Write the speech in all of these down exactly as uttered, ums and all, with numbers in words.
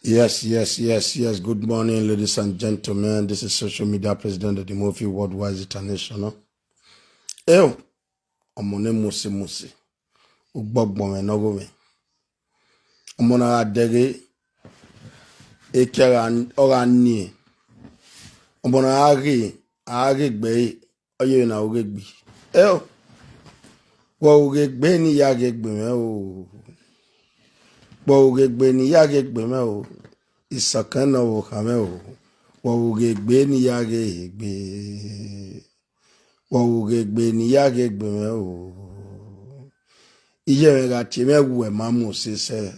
Yes, yes, yes, yes. Good morning, ladies and gentlemen. This is social media president of the movie Worldwide International. Eo, ọmọ ne mose mose, ugbọgbọn mwẹ ne ọghe mwẹ. Ọmọ na gha dẹghe, ekia gha, ọ gha niẹn. Ọmọ na gha ghe, a gha ghe gbe ẹre, ọ yevbe ne a ru ghe gbe. Eo, wẹ ru ghe gbe ne I ya ghe gbe mwẹ o. Wẹ ru ghe gbe ne I ya ghe gbe mwẹ o. Isọkẹn ne ọvbokhan mwẹ o. Wẹ ru ghe gbe ne I ya ghe gbe. Wẹ ru ghe gbe ne I ya ghe gbe mwẹ o. Iye mwẹ gha tie mwẹ wẹ ma mu osese.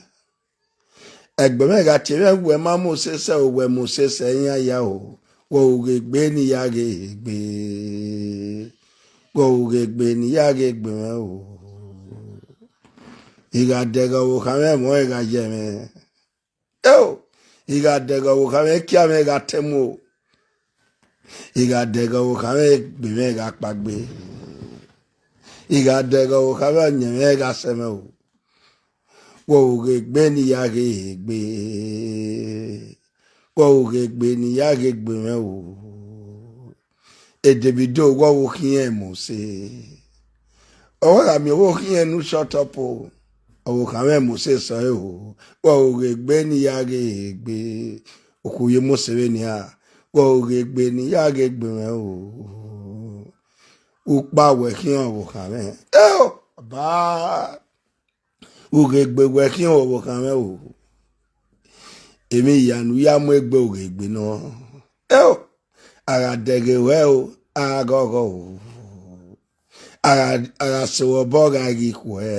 Ẹgbẹ mwẹ gha tie mwẹ wẹ ma mu osese o, wẹ mu osese iran ya o. Wẹ ru ghe gbe ne I ya ghe gbe. Wẹ ru ghe gbe ne I ya ghe gbe mwẹ o. I gha dẹghe ọvbokhan mwẹ, ẹmwẹ ọnrẹn gha ye mwẹ. Eo, I gha dẹghe ọvbokhan mwẹ, ekia mwẹ gha tẹn mu o. I gha dẹghe ọvbokhan mwẹ, egbe mwẹ gha kpaegbe. I gha dẹghe ọvbokhan mwẹ, ọyẹnmwẹ gha sẹ mwẹ o. Wẹ ru ghe gbe ne I ya ghe gbe. Wẹ ru ghe gbe ne I ya ghe gbe mwẹ o. E Davido, wẹ ru khian mu osese. Ọ wa gha miẹn ọvbokhan ne u shut up o. Ọvbokhan mwẹ mu osese o. Wẹ ru ghe gbe ne I ya ghe gbe. Okhuo ye mu osese vbenian. Wẹ ru ghe gbe ne I ya ghe gbe mwẹ o. Ukpa wẹ khian ọvbokhan mwẹ. Eo, baba. Ughe egbe wẹ khian ọvbokhan mwẹ o. Emwi hia ne u ya mu egbe ughe egbe nọ. Eo, a gha dẹghe ruẹ o, a gha ghọghọ o. A gha, a gha sẹ vbe obọ gha ghi khuẹ.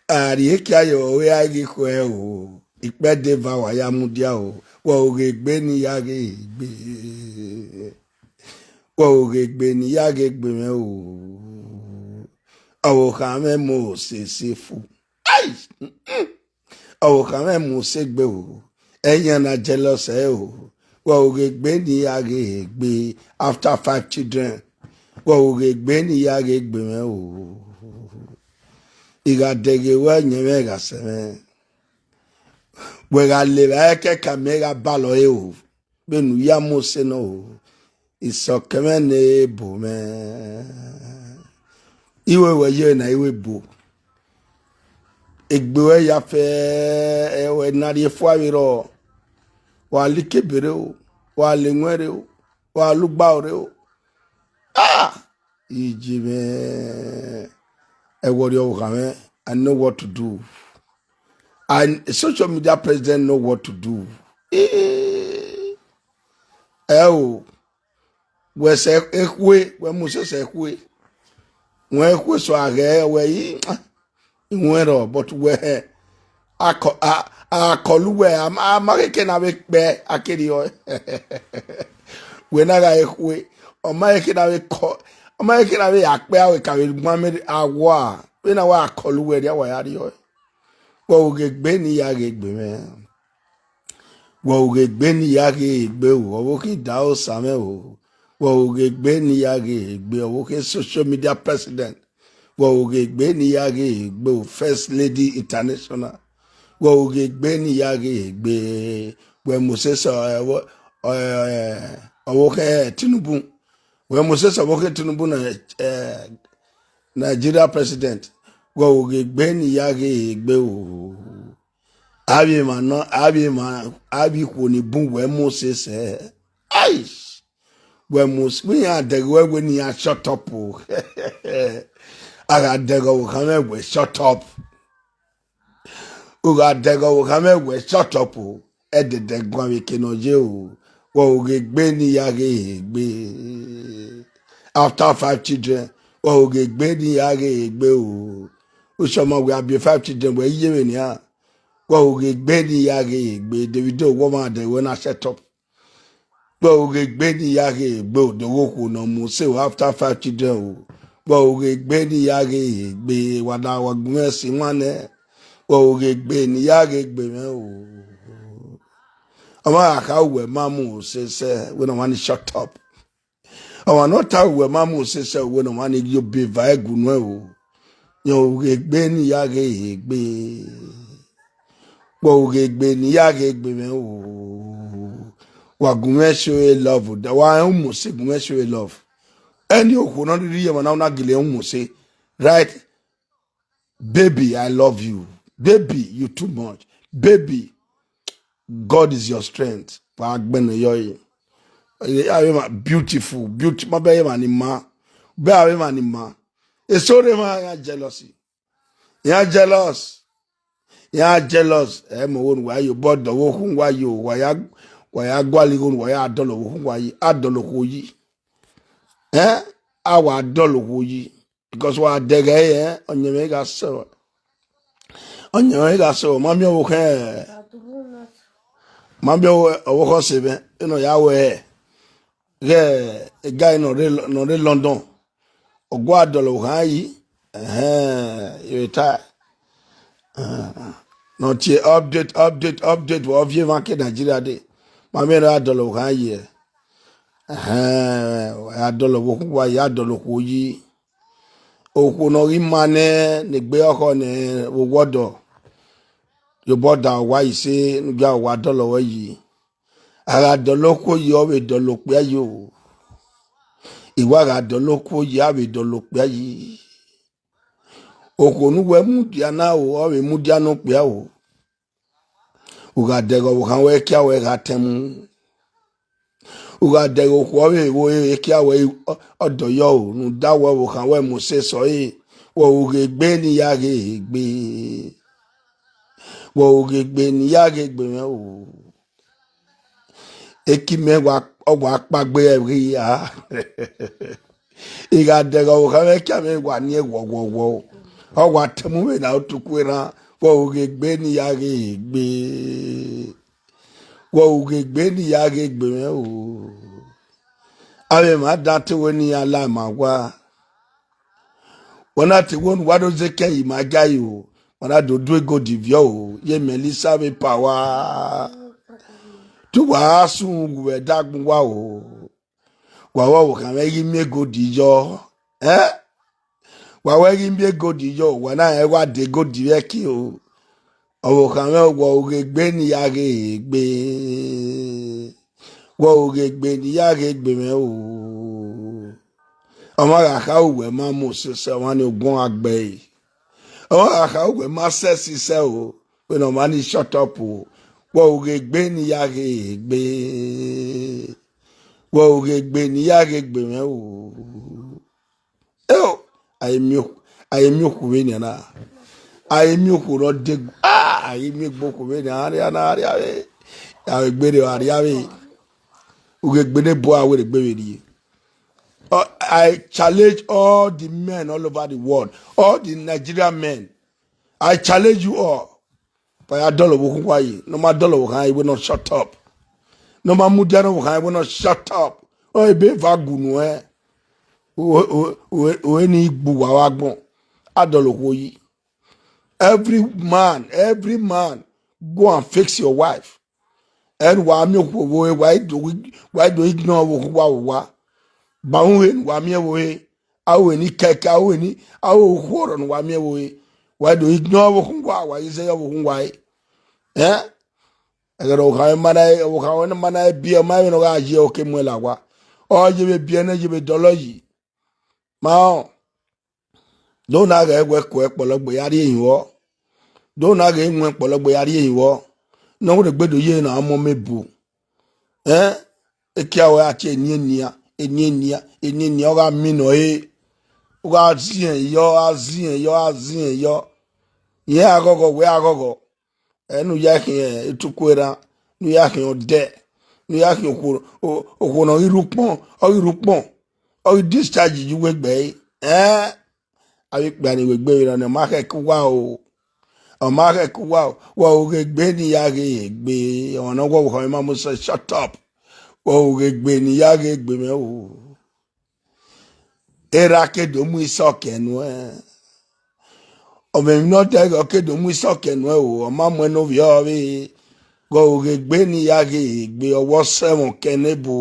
A rhie ekia ye vbe ọre a ghi khuẹ o. Ikpẹdẹ eva wa ya mudia o. Wẹ ru ghe gbe ne I ya ghe gbe. Wẹ ru ghe gbe ne I ya ghe gbe mwẹ o. Ọvbokhan mwẹ mu osese fu. Ai! Mm-mm. Ọvbokhan mwẹ mu osegbe o. Ẹyan na jealous ẹre o. Wẹ ru ghe gbe ne I ya ghe gbe after five children. Wẹ ru ghe gbe ne I ya ghe gbe mwẹ o. I gha dẹghe ruẹ, ọyẹnmwẹ gha sẹ mwẹ. Wẹ gha le evbare kẹkan, mẹ gha balọ ẹre o. Vbene u ya mu osese nọ o, isọkẹn mwẹ ne ebo mwẹ. Iwe wẹ ye na iwe ebo. Egbe ruẹ ya fẹ ẹwẹ ne a rhie fua vbe rrọọ. Wa la ikebe rre o, wa la ewẹn rre o, wa la ugbaro rre o. Ah! Iye mwẹ, ẹwọrriọ ọvbokhan mwẹ, I know what to do. And social media president know what to do. Eh, ẹ o, wẹ sẹ ekhue, wẹ mu osese ekhue. Wẹ ekhue sẹ aghẹ wẹ i, I wẹn rrọọ, but wẹ akọ-, a, akọlu wẹ, a ma, a ma khẹke na vbe kpẹ, a kere ọe. Wẹ na gha ekhue, ọ ma khẹke na vbe kọ, ọ ma khẹke na vbe ya kpẹ, a wẹ ka vbe gban mẹ awa, vbene a wa akọlu wẹ rria, wa ya rrie ọe. Wẹ ru ghe gbe ne I ya ghe gbe mwẹ. Wẹ ru ghe gbe ne I ya ghe gbe o, ọvbokhan Idaosa mwẹ o. Wẹ ru ghe gbe ne I ya ghe gbe, ọvbokhan social media president. Wẹ ru ghe gbe ne I ya ghe gbe o, First Lady International. Wẹ ru ghe gbe ne I ya ghe gbe, wẹ mu osese, ẹ, wẹ, ẹ, ọvbokhan Tinubu. Wẹ mu osese ọvbokhan Tinubu na, ẹ, Nigeria president. Wẹ ru ghe gbe ne I ya ghe gbe o. Avbe emwa nọ, avbe emwa, avbe ikhuo ni bun wẹ mu osese. Ai! Wẹ mu s-, wẹ iran dẹghe ruẹ wẹ ne iran shut up o. A gha dẹghe ọvbokhan mwẹ wẹ shut up. U gha dẹghe ọvbokhan mwẹ wẹ shut up o. Ẹdẹdẹ guan vbe eke ne ọ ye o. Wẹ ru ghe gbe ne I ya ghe gbe. After five children, wẹ ru ghe gbe ne I ya ghe gbe o. Ushọma wẹ a biẹ five children, wẹ iye vbe nian. Wẹ ru ghe gbe ne I ya ghe gbe, Davido, wẹ ma dẹ wẹ na shut up. Wẹ ru ghe gbe ne I ya ghe gbe, odogho okhuo ne ọ mu osese o, after five children o. Wẹ ru ghe gbe ne I ya ghe gbe, wa da wa gu mwẹ si wan nẹ. Wẹ ru ghe gbe ne I ya ghe gbe mwẹ o. Ọmwa gha kha wẹ ma mu osese, wẹ ne ọmwa ni shut up. Ọmwa ne ọ ta wẹ ma mu osese, wẹ ne ọmwa ni ghi obọ eva ẹgunuẹn o. Rẹn ru ghe gbe ne I ya ghe gbe. Wa oghe egbe ne I ya ghe egbe mwẹ o. Wa gu mwẹ show love, wa rẹn umose gu mwẹ show love. Ẹni okhuo ne ọ rhirhi ye emwa na, na gele rẹn umose, right? Baby, I love you. Baby, you too much. Baby, God is your strength. Wa gbẹnnẹ yọ ẹre. Avbe emwa beautiful, beauty, ma bẹ emwa ni ma. Bẹ avbe emwa ni ma. Eso rre emwa ya jealousy. Iran jealous. Iran jealous. Ẹ mọ igho ne uwa ye, but dọlọ vbe okhun uwa ye o, wa ya, wa ya gualọ igho ne uwa ya dọlọ vbe okhun uwa ye, a dọlọ okhuo yi. Ẹ, a wa dọlọ okhuo yi. Because wa dẹghẹ ẹre, ọyẹnmwẹ gha sẹ, ọyẹnmwẹ gha sẹ, ma miẹn ọvbokhan, ma miẹn ọvbokhan ọse mwẹ, enọ ya wẹ, ghẹ, guy nọ rre, nọ rre London, ọ gua dọlọ vbe okhan yi, ẹhẹn, iveta, nọ tie update, update, update, vbe ọ viọ emwa ke Nigeria dee, ma miẹn ne a dọlọ vbe okhan yi, ẹhẹn, a dọlọ vbe okhun uwa yi, a dọlọ okhuo yi. Okhuo ne ọ ghi ma nẹ, ne egbe ọkhọ nẹ vbe owa ọdọ, ye obọ da owa ise, ne u gia wa dọlọ ruẹ yi. A gha dọlọ okhuo yi, ọ vbe dọlọ okpia yi o. I wa gha dọlọ okhuo yi, a vbe dọlọ okpia yi. Okhuo ne uwẹ mudia na o, ọ vbe mudia ne okpia o. U gha dẹghe ọvbokhan wẹ, ekia wẹ gha tẹn mu. U gha dẹghe okhuo ọ vbe vbo ẹre, ekia wẹ ọdọ yọ o, rhunmwuda wẹ ọvbokhan wẹ mu sẹsẹ ọre, wẹ oghe egbe ne I ya ghe egbe. Wẹ oghe egbe ne I ya ghe egbe mwẹ o. Eki mẹ wa, ọ wa kpaegbe ẹvbo hia. I gha dẹghe ọvbokhan mwẹ, ekia mwẹ wa niẹn wọwọwọ. Ọ wa tẹn mu vbe na otuku erhan, wẹ oghe egbe ne I ya ghe egbe. Wẹ oghe egbe ne I ya ghe egbe mwẹ o. Avbe emwa dan te wẹ ne iran la ima owa. Wẹ na te wẹ ne uwa do zẹ ekẹn ye ima ga yi o. Wa na do du egodi viọ o, ye Melissa vbe power. Te uwa sun vbe ẹdagbọn uwa o. Wa wẹ ọvbokhan mwẹ ghi miẹn egodi yọ, ẹ? Wa wẹ ghi miẹn egodi yọ, wa na rẹn wa de egodi vbe ẹki o. Ọvbokhan mwẹ, wẹ oghe egbe ne I ya ghe egbe. Wẹ oghe egbe ne I ya ghe egbe mwẹ o. Ọmwa gha kha uwẹ ma mu sẹsẹ, ọmwa ni ogbọn gha gbe ẹre. Ọmwa gha kha uwẹ ma sẹsi sẹ o, vbene ọmwa ni shut up o. Wẹ oghe egbe ne I ya ghe egbe. Wẹ oghe egbe ne I ya ghe egbe mwẹ o. Eo, a i miẹn okhuo, a i miẹn okhuo vbenian na. A i miẹn okhuo ne ọ de, ah, a i miẹn egbe okhuo vbenian, a rhia na, a rhia vbe. A vbe gbe rre, a rhia vbe. Ughe egbe ne bu a wẹ egbe vbe rrie. Uh, I challenge all the men all over the world, all the Nigerian men. I challenge you all. Fa ya dọlọ vbe okhun uwa yi, ne ọ ma dọlọ vbe okhan yi, wẹ nọ shut up. Ne ọ ma mudia ne ọvbokhan yi, wẹ nọ shut up. Ọ ebe eva gu nuẹn. Ue ni gbe uwa vbe agbọn. A dọlọ okhuo yi. Every man, every man, go and fix your wife. Ẹn, wa miẹn okhuo vbe ore, wa i do, wa i do ignore vbe okhuo uwa vbe owa. Ba uhẹn ne wa miẹn vbe ore, a ru vbe ni kẹkẹ, a ru vbe ni, a ru okhuo ọrọ ne wa miẹn vbe ore. Wa i do ignore vbe okhuo uwa, wa i zẹ yọ vbe okhuo uwa re. Ẹn? Ẹghẹ ne ọvbokhan ma na, ọvbokhan ma na biẹ, ọ ma vbe ne ọ gha ye, ọ ke mu ẹn la owa. Ọ ye vbe biẹ nẹ, ye vbe dọlọ yi. Ma rẹn. Do na ghẹ wẹ kuẹ kpọlọgbe ya rrie ehin vbọ. Do na ghẹ wọn kpọlọgbe ya rrie ehin vbọ. Ne ọ wẹ egbe do ye na ọmọ mẹ bu. Ẹn, ekia wẹ a tie eni enia, eni enia, eni enia, ọ gha mi nọ re. Ọ gha ziẹn yọ, a ziẹn yọ, a ziẹn yọ. Irẹn aghọghọ, wẹ aghọghọ. Ẹ ne u ya khian etuku erhan, ne u ya khian ọdẹ, ne u ya khian okhuo, o-, okhuo ne ọ ghi rre ukpọn, ọ ghi rre ukpọn, ọ ghi discharge ye uwu egbe ẹre. Ẹn, avbe ikpia ni wegbe vbe na, ọ ma khẹke uwa o, ọ ma khẹke uwa o, wẹ oghe egbe ne I ya ghe egbe, ọmwa ne ọ wẹ ọvbokhan mwẹ ma mu sẹ, shut up, wẹ oghe egbe ne I ya ghe egbe mwẹ o. Erha ke do mu isọkẹn nuẹn. Ọ mwẹ emwi ne ọ dẹghe, ọ ke do mu isọkẹn nuẹn o, ọ ma mu ẹn ne ovbi ọvbe. Wẹ oghe egbe ne I ya ghe egbe, ọ wẹ ọ sẹ ẹmwẹ ọkẹn ne ebo.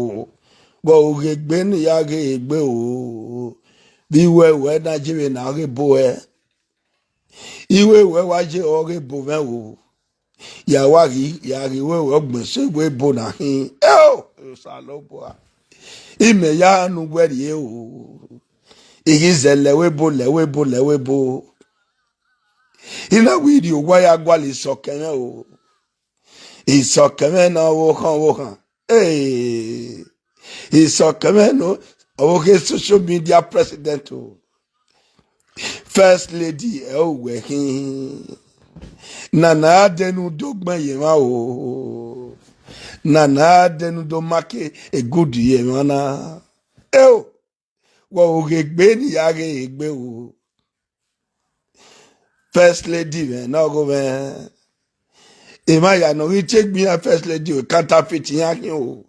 Wẹ oghe egbe ne I ya ghe egbe o. Vbe iwẹ wẹ na je vbe na ghe ebo ẹ. Iwẹ wẹ wa je ọ ghe ebo mwẹ o. Ya wa ghi, ya ghi wẹ ọgbẹn sẹ wẹ ebo na khin. Eo, Osanobua. Imẹ ya nu wẹ rrie o. I ghi zẹ lẹ wẹ ebo, lẹ wẹ ebo, lẹ wẹ ebo. I na wẹ I rhie owa ya gualọ Isọkẹmwẹ o. Isọkẹmwẹ ne ọvbokhan ọvbokhan. Ee, Isọkẹmwẹ ne ọvbokhan social media president o. First lady ẹ o wẹ khin. Nana a dẹnu do gbẹn ye emwa o. Nana a dẹnu do make good ye emwa na. Eo, wẹ oghe egbe ne I ya ghe egbe o. First lady mwẹ ne ọghomwẹ. Emwa ya ne ọ ghi tie egbe iran first lady o, counterfeit iran khin o.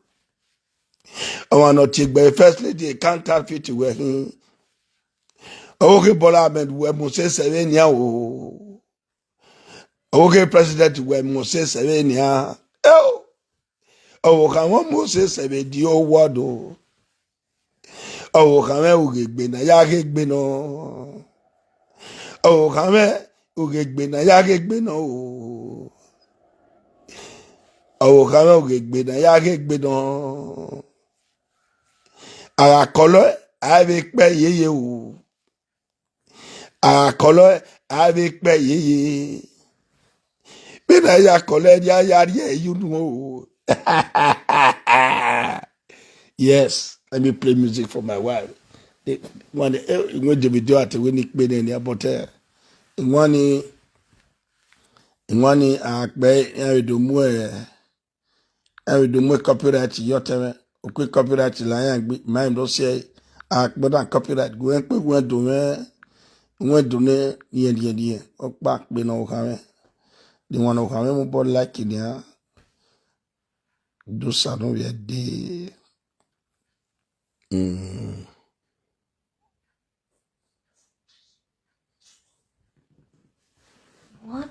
Ọmwa ne ọ tie egbe first lady counterfeit wẹ khin. Ọvbokhan Bola Ahmed wẹ mu sẹ sẹ vbe nian o. Ọvbokhan president wẹ mu sẹ sẹ vbe nian. Eo! Ọvbokhan mwẹ mu sẹ sẹ vbe the whole world o. Ọvbokhan mwẹ oghe egbe ne a ya ghe egbe nọ. Ọvbokhan mwẹ oghe egbe ne a ya ghe egbe nọ o. Ọvbokhan mwẹ oghe egbe ne a ya ghe egbe nọ. A gha kọlọ, a vbe kpẹ yeye o. A gha kọlọ, a vbe kpẹ yeye. Vbene a ya kọlọ, ẹre a ya rhie ẹre ye unu o. Yes, let me play music for my wife. Eh, one, eh, I wẹn Davido ate wẹ ne I kpe nẹ nia, but, eh, I wẹn ni, I wẹn ni a kpẹ, iran vbe do mu, eh, iran vbe do mu copyright ye ọtẹn mwẹ. Okue copyright la iran gbe, ma rẹn do si ẹe, a kpẹ dan copyright, gu ẹn kpe gu ẹn do mwẹ, gu ẹn do nẹ riẹn riẹn riẹn, ọkpa kpe ne ọvbokhan mwẹ. De wan ne ọvbokhan mwẹ mu bọ like nian. Do sa ne ovbi ẹre dee. Mm. What?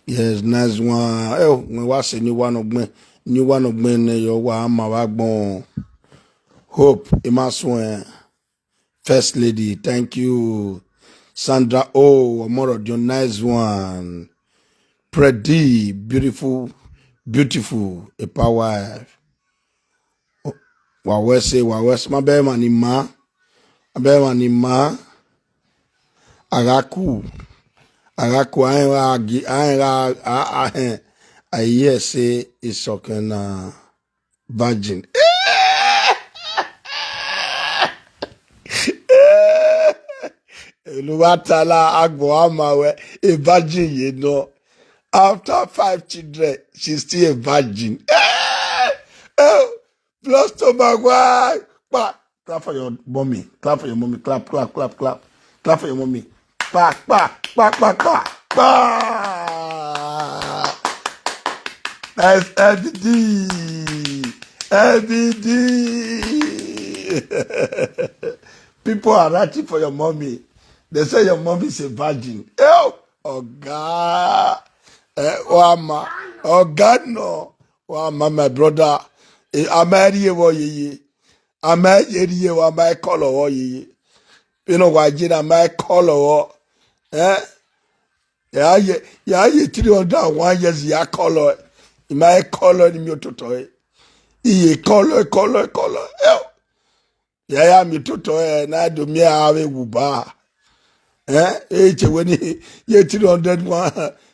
Yes, nice one. Ẹ o, wẹ wa sẹ ne wa nọ gbẹn, ne wa nọ gbẹn nẹ yọ, wa ma vbe agbọn. Hope, I ma suẹn. First lady, thank you. Sandra O, Omorodion, nice one. Predi, beautiful, beautiful, a power wife. Wa wẹ sẹ, wa wẹ sẹ, ma bẹ emwa ni ma, ma bẹ emwa ni ma. A gha ku, a gha ku, a rẹn gha gi, a rẹn gha, a, a hẹn, a i ye ẹse Isọkẹmwẹ na. Virgin. Elu vbe ta la agbọn a ma wẹ a virgin ye nọ. After five children, she still a virgin. Eh, eh, plus to my wife. Pa, clap for your mommy. Clap for your mommy. Clap, clap, clap, clap. Clap for your mommy. Pa, pa, pa, pa, pa, pa. That's L B D. L B D. People are writing for your mommy. They say your mommy is a virgin. Yo, Oga. Eh, Oama. Oga no. Oama, my brother. Eh, I'm married for you. A ma ye rhie, a ma kọlọ vbọ yeye. Vbene ọ wa ye na, a ma kọlọ vbọ. Eh? Ya ye, ya ye three hundred and one years ya kọlọ. I ma kọlọ ni miẹn ototọ ẹre. I ye kọlọ, kọlọ, kọlọ. Eh? Ya ya miẹn ototọ ẹre, na do miẹn a vbe wu ba. Eh? E te wẹ ni ye three hundred one,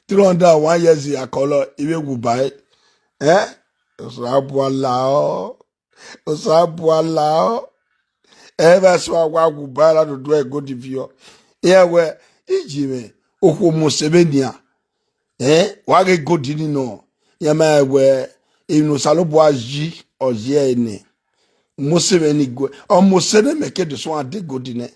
three hundred and one years ya kọlọ, I vbe wu ba ẹre. Eh? Osanobua la ọ. Osanobua la ọ. Ẹ vbe sẹ wa wu ba ra dodo ẹ gold viọ. Iran wẹ, iji mwẹ, okhuo mose vbe nian. Eh, wa ghe gold ni nọ. Iran ma wẹ, emwi ne Osanobua yi, ọ yi ẹre nẹ. Mose vbe ni gue, ọ mose ne mẹ ke do sẹ wa de gold nẹ.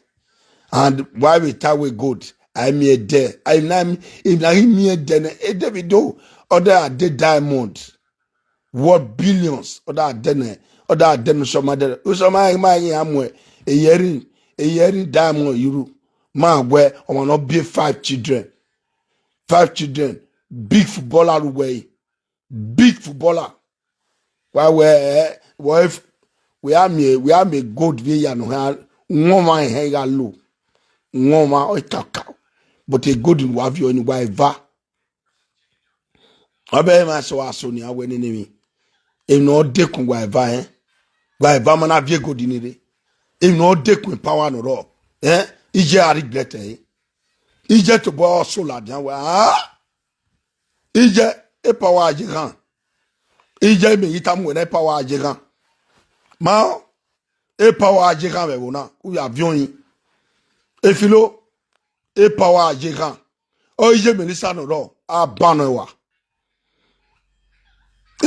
And wa vbe ta wẹ gold, a i miẹn ẹdẹ, a i na, emwi na ghi miẹn ẹdẹ nẹ, e Davido, ọ da de diamond. Worth billions, ọ da dẹ nẹ, ọ da dẹ ne Usoma dẹ. Usoma ma ghi a mu e earring, earring diamond ye uru. Ma wẹ ọmwa ne ọ biẹ five children. Five children, big footballer ru wẹ, big footballer. Wa wẹ, eh, wẹ if, wẹ a miẹn, wẹ a miẹn gold vbe ya nọ ha, wọn ọmwa ẹhẹn gha lo. Wọn ọmwa ọ kaka. But e gold ne uwa viọ ni uwa eva. Ọ bẹghe emwa eso a so nian wẹ nene emwi. Emwi ne ọ dekun uwa eva rẹn. Uwa eva ma na viọ e gold ni rre. Emwi ne ọ dekun power ne ọ rrọọ. Eh? Iye a regret ẹre. Iye tobọ ọ so ladian wẹ, ah! Iye, e power ye ghan. Iye, mẹ ghi tama uwẹ na, e power ye ghan. Ma, e power ye ghan vbe ẹvbo na, u ya viọ yin. Efilo, e power ye ghan. Ọ iye Melissa ne ọ rrọọ, a ban nọ ẹwa.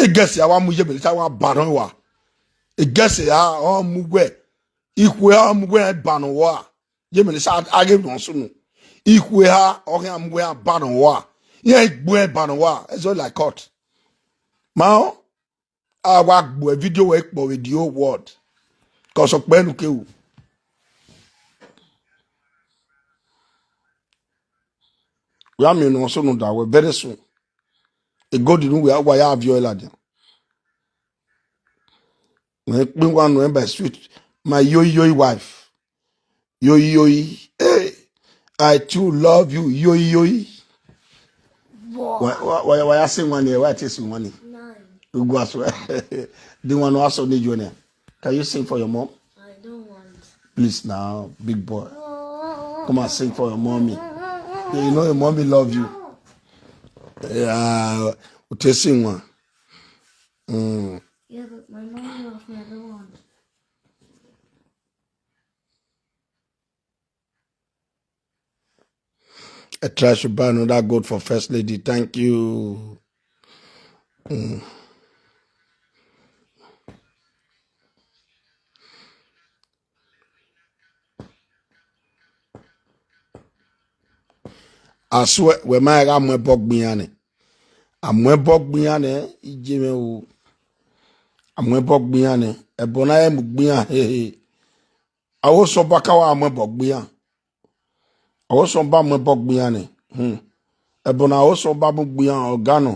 Egẹse a wa mu iye Melissa, a wa ban nọ ẹwa. Egẹse a ọ mu wẹ, ikhue a mu wẹ ban nọ ẹwa. Iye Melissa a ghe nọ sunu. Ikhue a ọ khian mu wẹ a ban nọ ẹwa. Iran gbe ẹn ban nọ ẹwa. Ẹzọ like cut. Ma, a wa gbe video wẹ kpọ vbe the whole world. Cause ọkpẹ nu ke ru. Wa miẹn nọ sunu da wẹ very soon. E gold ne uwa ya viọ ladian. Wẹ kpe wa nuẹn by sweet, my yoyi yoyi wife. Yoyi yoyi. Hey, I too love you, yoyi yoyi. Wa, wa, wa, wa ya sẹ iwan ni, wa te sẹ iwan ni. Nine. You go as well. The one who asked on you, Junior. Can you sing for your mom? I don't want. Please now, big boy. Come and sing for your mommy. You know your mommy love you. Yeah, u te sing one. Mm. Yeah, but my mommy loves me. I don't want. I try to buy another gold for First Lady. Thank you. Mm. I swear, wẹ ma gha mu ẹbọ gbe iran nẹ. A mu ẹbọ gbe iran nẹ, iye mwẹ o. A mu ẹbọ gbe iran nẹ. Ẹbọ na ẹ mu gbe iran, hehe. Aro sẹ Ọba ka wa mu ẹbọ gbe iran. Aro sẹ Ọba mu ẹbọ gbe iran nẹ. Hmm. Ẹbọ ne aro sẹ Ọba mu gbe iran, ọ ga nọ.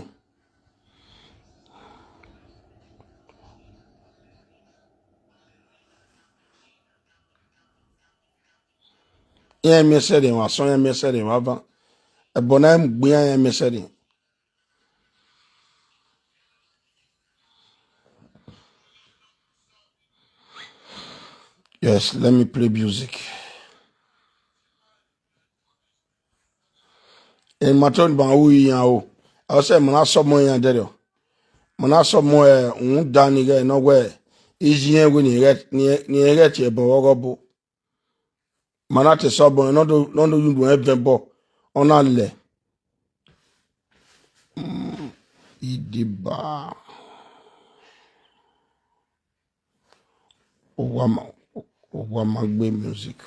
Iran miẹn sẹrriọ emwa asọn, iran miẹn sẹrriọ emwa avan. Ẹbọ ne a mu gbe iran, iran miẹn sẹrriọ. Yes, let me play music. Ẹ ma tọ ni ma ru iran o. Ọ sẹ ma na sọmọ iran dẹrriọ. Ma na sọmọ ẹ, rhunmwuda ni ghẹ nọ wẹ, iye irẹn wẹ ne irẹn ghẹ tie ẹbọ vbe ọghọbo. Ma na te sọmọ ẹ, nọ do, nọ do yu ẹvẹn bọ, ọ na lẹ. Mm, idiba. Owa ma, owa ma gbe music.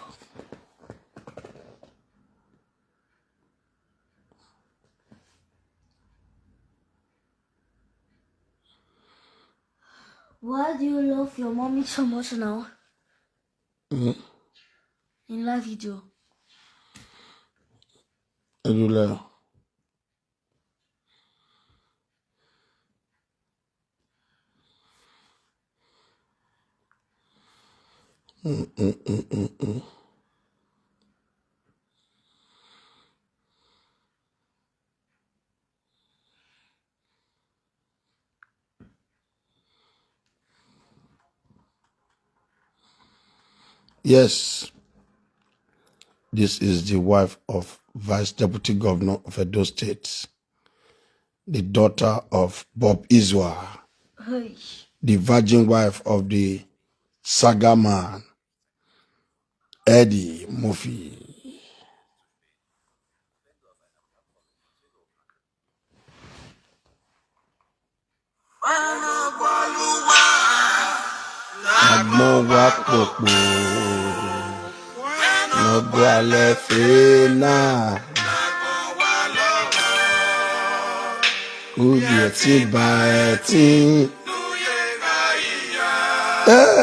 Why do you love your mommy so much now? Mm. In live video. Ejulẹ. Mm, mm, mm, mm, mm. Yes, this is the wife of Vice Deputy Governor of Edo State, the daughter of Bob Iswa, Hey. the virgin wife of the saga man, Eddie Murphy. Agbọn wa kpokpo, ne ọ gualọ ẹfe na. Ubi ẹtin ba ẹtin. Eh.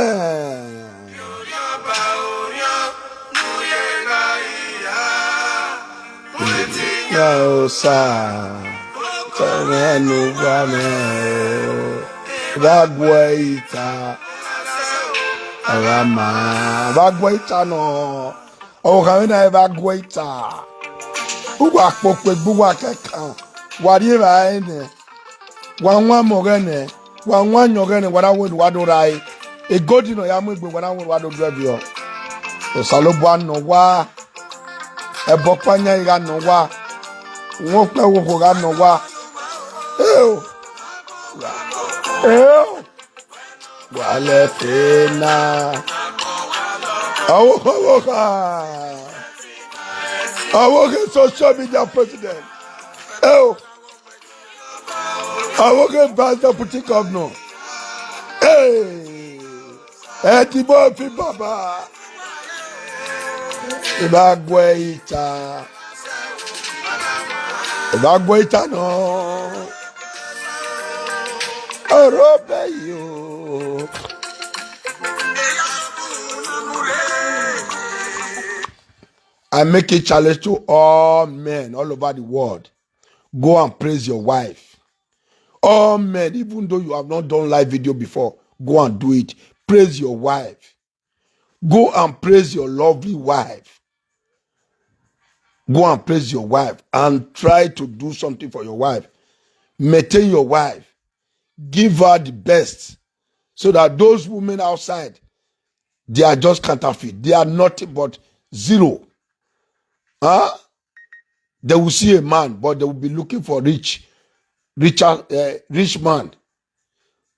Ya Osa, tọmwẹ ne uwa mwẹ, vbe a guẹ ita, a gha ma, vbe a guẹ ita nọ, ọ gha vbe na vbe a guẹ ita. Uwa kpokpo egbe uwa kẹkan, wa rri evbare nẹ, wa wan amẹ ọghẹnẹ, wa wan ayọn ọghẹnẹ, wa na wẹ ne uwa do ra ẹre. Egodi ne ọ ya mu egbe, wa na wẹ ne uwa do duẹ viọ. Osanobua nọ uwa, ẹbọ ọkpa yan gha nọ uwa, uhunmwu ọkpa ẹvbo okhuo gha nọ uwa. Eo, eo. Wa lẹ fe na. Ọvbokhan, ọvbokhan. Ọvbokhan social media president. Eo. Ọvbokhan vice deputy governor. Hey. Ẹdimọfi baba. Ẹ ma guẹ ita. Ẹ ma guẹ ita nọ. Oro bẹ yo. I make a challenge to all men all over the world. Go and praise your wife. All men, even though you have not done live video before, go and do it. Praise your wife. Go and praise your lovely wife. Go and praise your wife and try to do something for your wife. Maintain your wife. Give her the best so that those women outside, they are just counterfeit. They are nothing but zero. Huh? They will see a man, but they will be looking for rich, richer, uh, rich man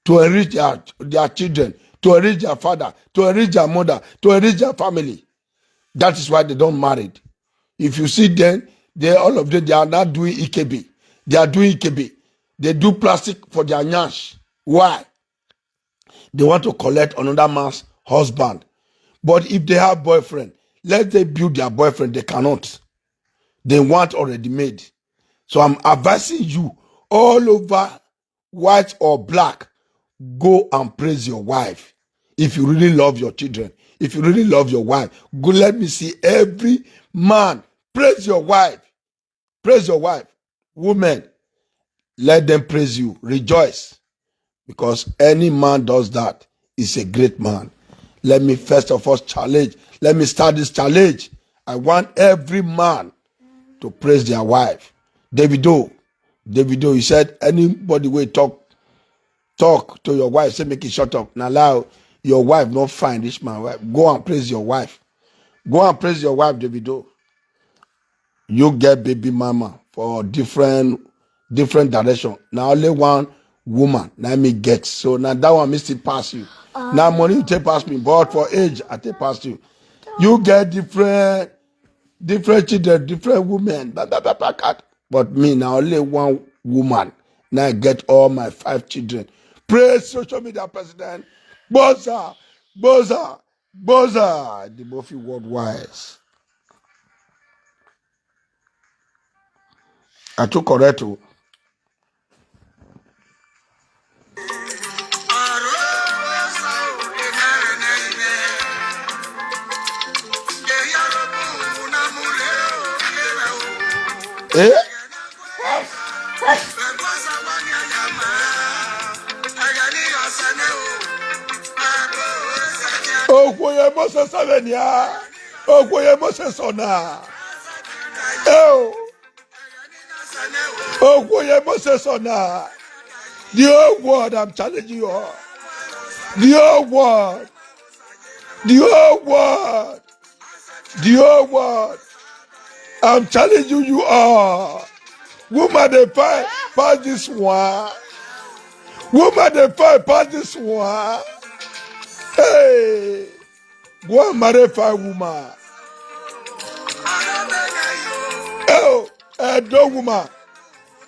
to enrich their, their children, to enrich their father, to enrich their mother, to enrich their family. That is why they don't married. If you see them, they, all of them, they are not doing E K B. They are doing E K B. They do plastic for their nyash. Why? They want to collect another man's husband. But if they have boyfriend, let them build their boyfriend. They cannot. They want already made. So I'm advising you all over, white or black, go and praise your wife. If you really love your children, if you really love your wife, go, let me see every man praise your wife. Praise your wife. Women, let them praise you. Rejoice. Because any man does that is a great man. Let me first of all challenge. Let me start this challenge. I want every man to praise their wife. Davido, Davido, he said, anybody will talk, talk to your wife, say make it shut up. Now allow your wife not find this man wife. Go and praise your wife. Go and praise your wife, Davido. You get baby mama for different, different direction. Now only one woman, now me get. So now that one me still pass you. Now money you take pass me, but for age, I take pass you. You get different, different children, different women. Blah, blah, blah, blah, blah. But me, now only one woman. Now I get all my five children. Praise social media president. Boza, boza, boza. The Mofi worldwide. I too correct o. Eh? Okhuo ye Moses ọvbenia. Okhuo ye Moses ọna. Eo. Okhuo ye Moses ọna. The whole world, I'm challenging you all. The whole world. The whole world. The whole world. I'm challenging you all. Woman dey fight pass this one. Woman dey fight pass this one. Hey. Go and marry fine woman. Oh, Edo woman.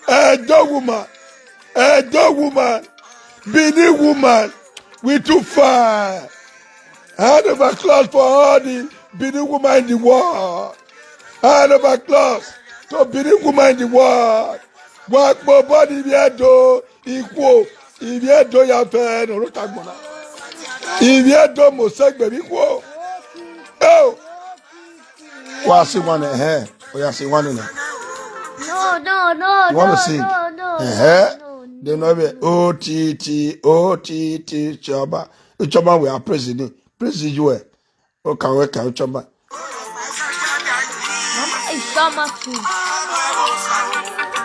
Edo woman. Edo woman. Benin woman. We too fine. Hand over class for all the Benin woman in the world. Hand over class to Benin woman in the world. Wa kpo body vbe Edo. Ikhuo, ivbi Edo ya fẹ ne ọ rhota agbọn na. Ivbi Edo mose gbe vbe ikhuo. Oh. Wa si wan nẹ, ẹhẹn. Oya si wan nẹ. No, no, no, You want to no, sing? No, no, Ẹhẹn. no, no, Then no no. Be O T T, O T T, Chioma. Chioma, we are praising you. Praise you, eh. O ka we ka Chioma. Mama is Summer too.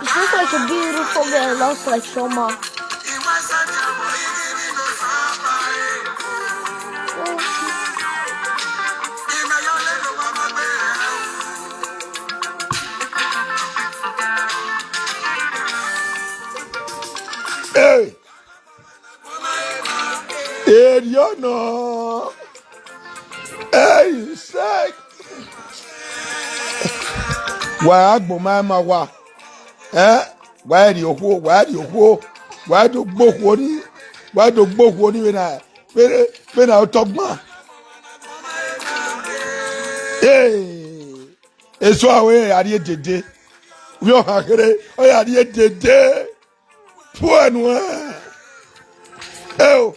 She looks like a beautiful girl, looks like summer. Hey! Erriọ nọ. Hey, say. Wa agbọn ma ma wa. Eh? Wa rhie okhuo, wa rhie okhuo. Wa do gbe okhuo ni. Wa do gbe okhuo ni vbene, vbene, vbene otọ gban. Hey. Eso aro ya rrie dede. Vbe ọ ha kherhe, ọ ya rrie dede. Puẹ nuẹn. Eo.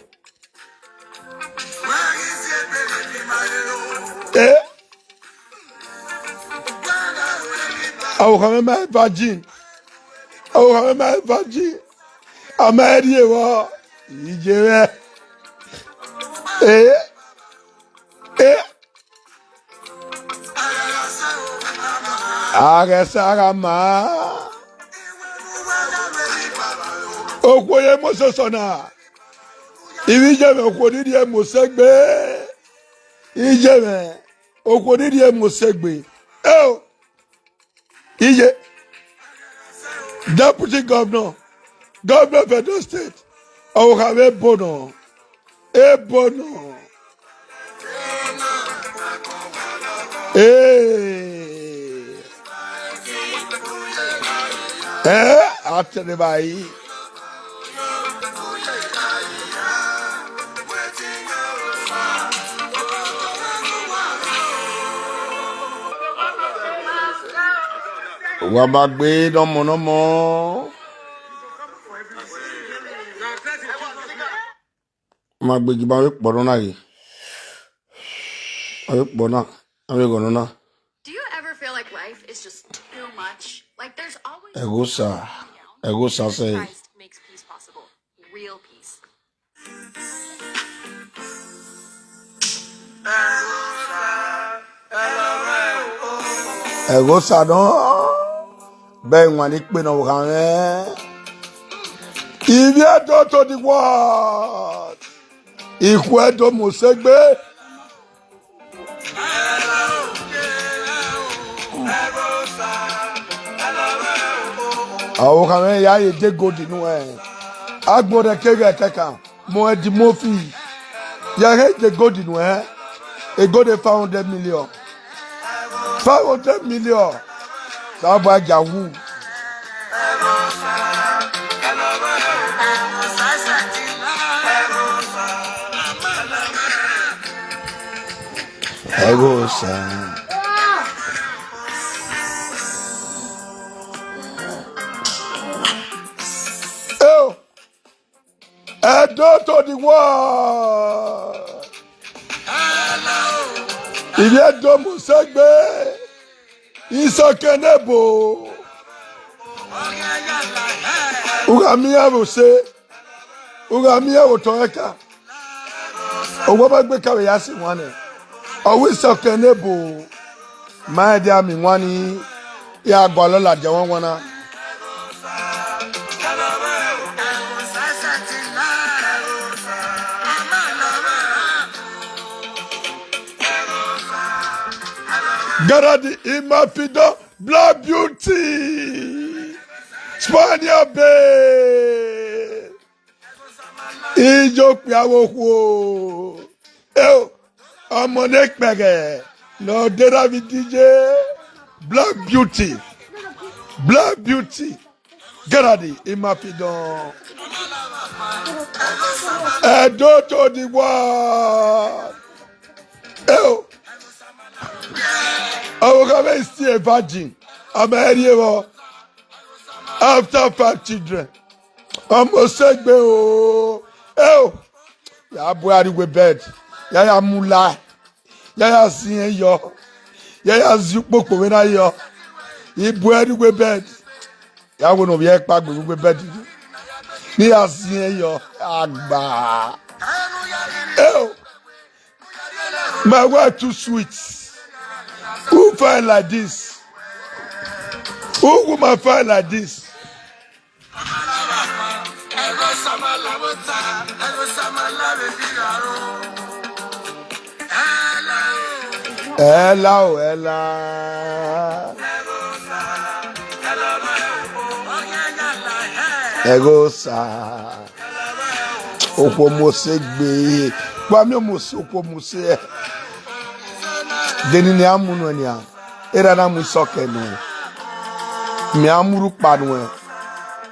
Eh? Aro khan mwẹ ma virgin. Aro khan mwẹ ma virgin. A ma rhie vbọ. Iye mwẹ. Eh? Eh? A ghẹ sa gha ma. Okhuo ye mu osọsọ na. Ivbi iye mwẹ okhuo ni rhie mu osegbe. Iye mwẹ okhuo ni rhie mu osegbe. Eo. Iye, Deputy Governor, Governor of Edo State, ọ kha vbe ebo nọ, ebo nọ. Ee, ẹ a tẹrẹ vbe a yi. Wa ma gbe nọmọ nọmọ. Ma gbe gi ma vbe kpọ nọ na ghe. A vbe kpọ na, a vbe ghọ nọ na. Do you ever feel like life is just too much? Like there's always Ẹghosa, Ẹghosa sẹ. Christ makes peace possible. Real peace. Ẹghosa nọ, bẹ iwan ni kpe ne ọ gha mwẹ. Ivbi Ẹdo to the world. Ikhuo Ẹdo mu osegbe. Aro kha mwẹ ya ye de gold nuẹn. Agbọn rẹ keghi ẹkẹkan, mọ Eddie Murphy. Ya he de gold nuẹn. E gold five hundred million. Five hundred million. Sa ba ja wu. Ẹghosa. Eo. Ẹdo to the world. Ivbi Ẹdo mu osegbe. Isọkẹn ne ebo. U gha miẹn vbe ose. U gha miẹn vbe otọ ẹka. Owa ma gbe ka vbe ya si wan nẹ. Ọ wẹ Isọkẹn ne ebo. Ma rẹn dia miẹn iwan ni, ya gualọ ladian wanwan na. Garadi Imafidon, Black Beauty, Spania Bay. Iye okpia vbe okhuo. Eo, ọmọ ne kpẹghẹ ne ọ de ra vbe D J. Black Beauty. Black Beauty. Garadi Imafidon. Ẹdo to the world. Eo. Ọvbokhan mwẹ is still a virgin. A ma rhie vbọ. After five children. Ọmọ osegbe o. Eo. Ya bu ẹre rrie uwu bed. Ya ya mu la. Ya ya ziẹn yọ. Ya ya zi ukpokpo vbe na yọ. I bu ẹre rrie uwu bed. Ya wẹ ne ovbi ẹre kpagbe vbe uwu bed. Ne I ya ziẹn yọ. Agba. Eo. My wife too sweet. Who fine like this? Who woman fine like this? Ẹla o, ẹla. Ẹghosa. Okhuo Mose gbe. Wa miẹn Mose, okhuo Mose. Deni ne a mu nuẹn nian. Erha na mu isọkẹ nuẹn. Mẹ a mu urhukpa nuẹn.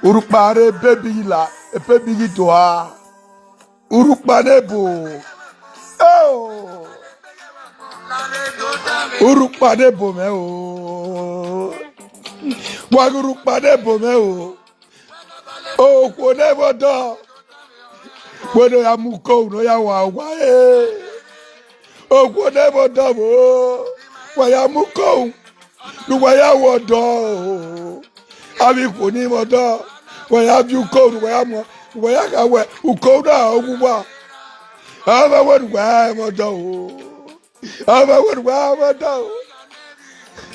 Urhukpa rre ebebi ghi la, ebebi ghi do a. Urhukpa ne ebo. Oh! Urhukpa ne ebo mwẹ o. Wa ghe urhukpa ne ebo mwẹ o. Okhuo ne vbe ọdọ. Wẹ ne ọ ya mu uko unu, ọ ya wa owa ẹre. Okhuo ne vbe ọdọ vbo. Wa ya mu uko unu. Ne uwa ya wẹ ọdọ o. Avbe ikhuo ni mwẹ ọdọ. Wa ya viọ uko unu, wa ya mu, wa ya kha wẹ uko unu a, ọ wu uwa. Avbe wẹ ne uwa ya mwẹ ọdọ o. Avbe wẹ ne uwa ya mwẹ ọdọ o.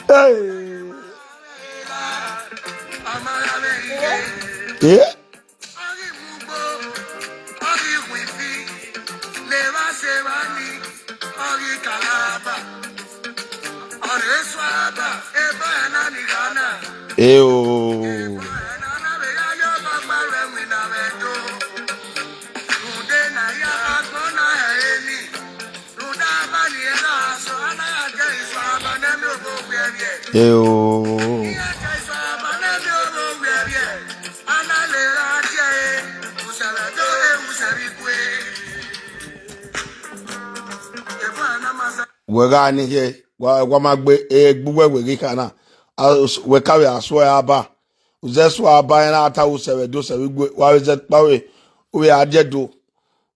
Hey. Eh? Eo. Eo. Wẹ gha ni khe, wa, wa ma gbe egbe uwẹ wẹ ghi kha na. A, wẹ ka vbe a suẹ aba. U zẹ suẹ aba, iran na ta ru sẹ vbe do sẹ vbe igue, wa vbe zẹ kpa vbe, u vbe a die do,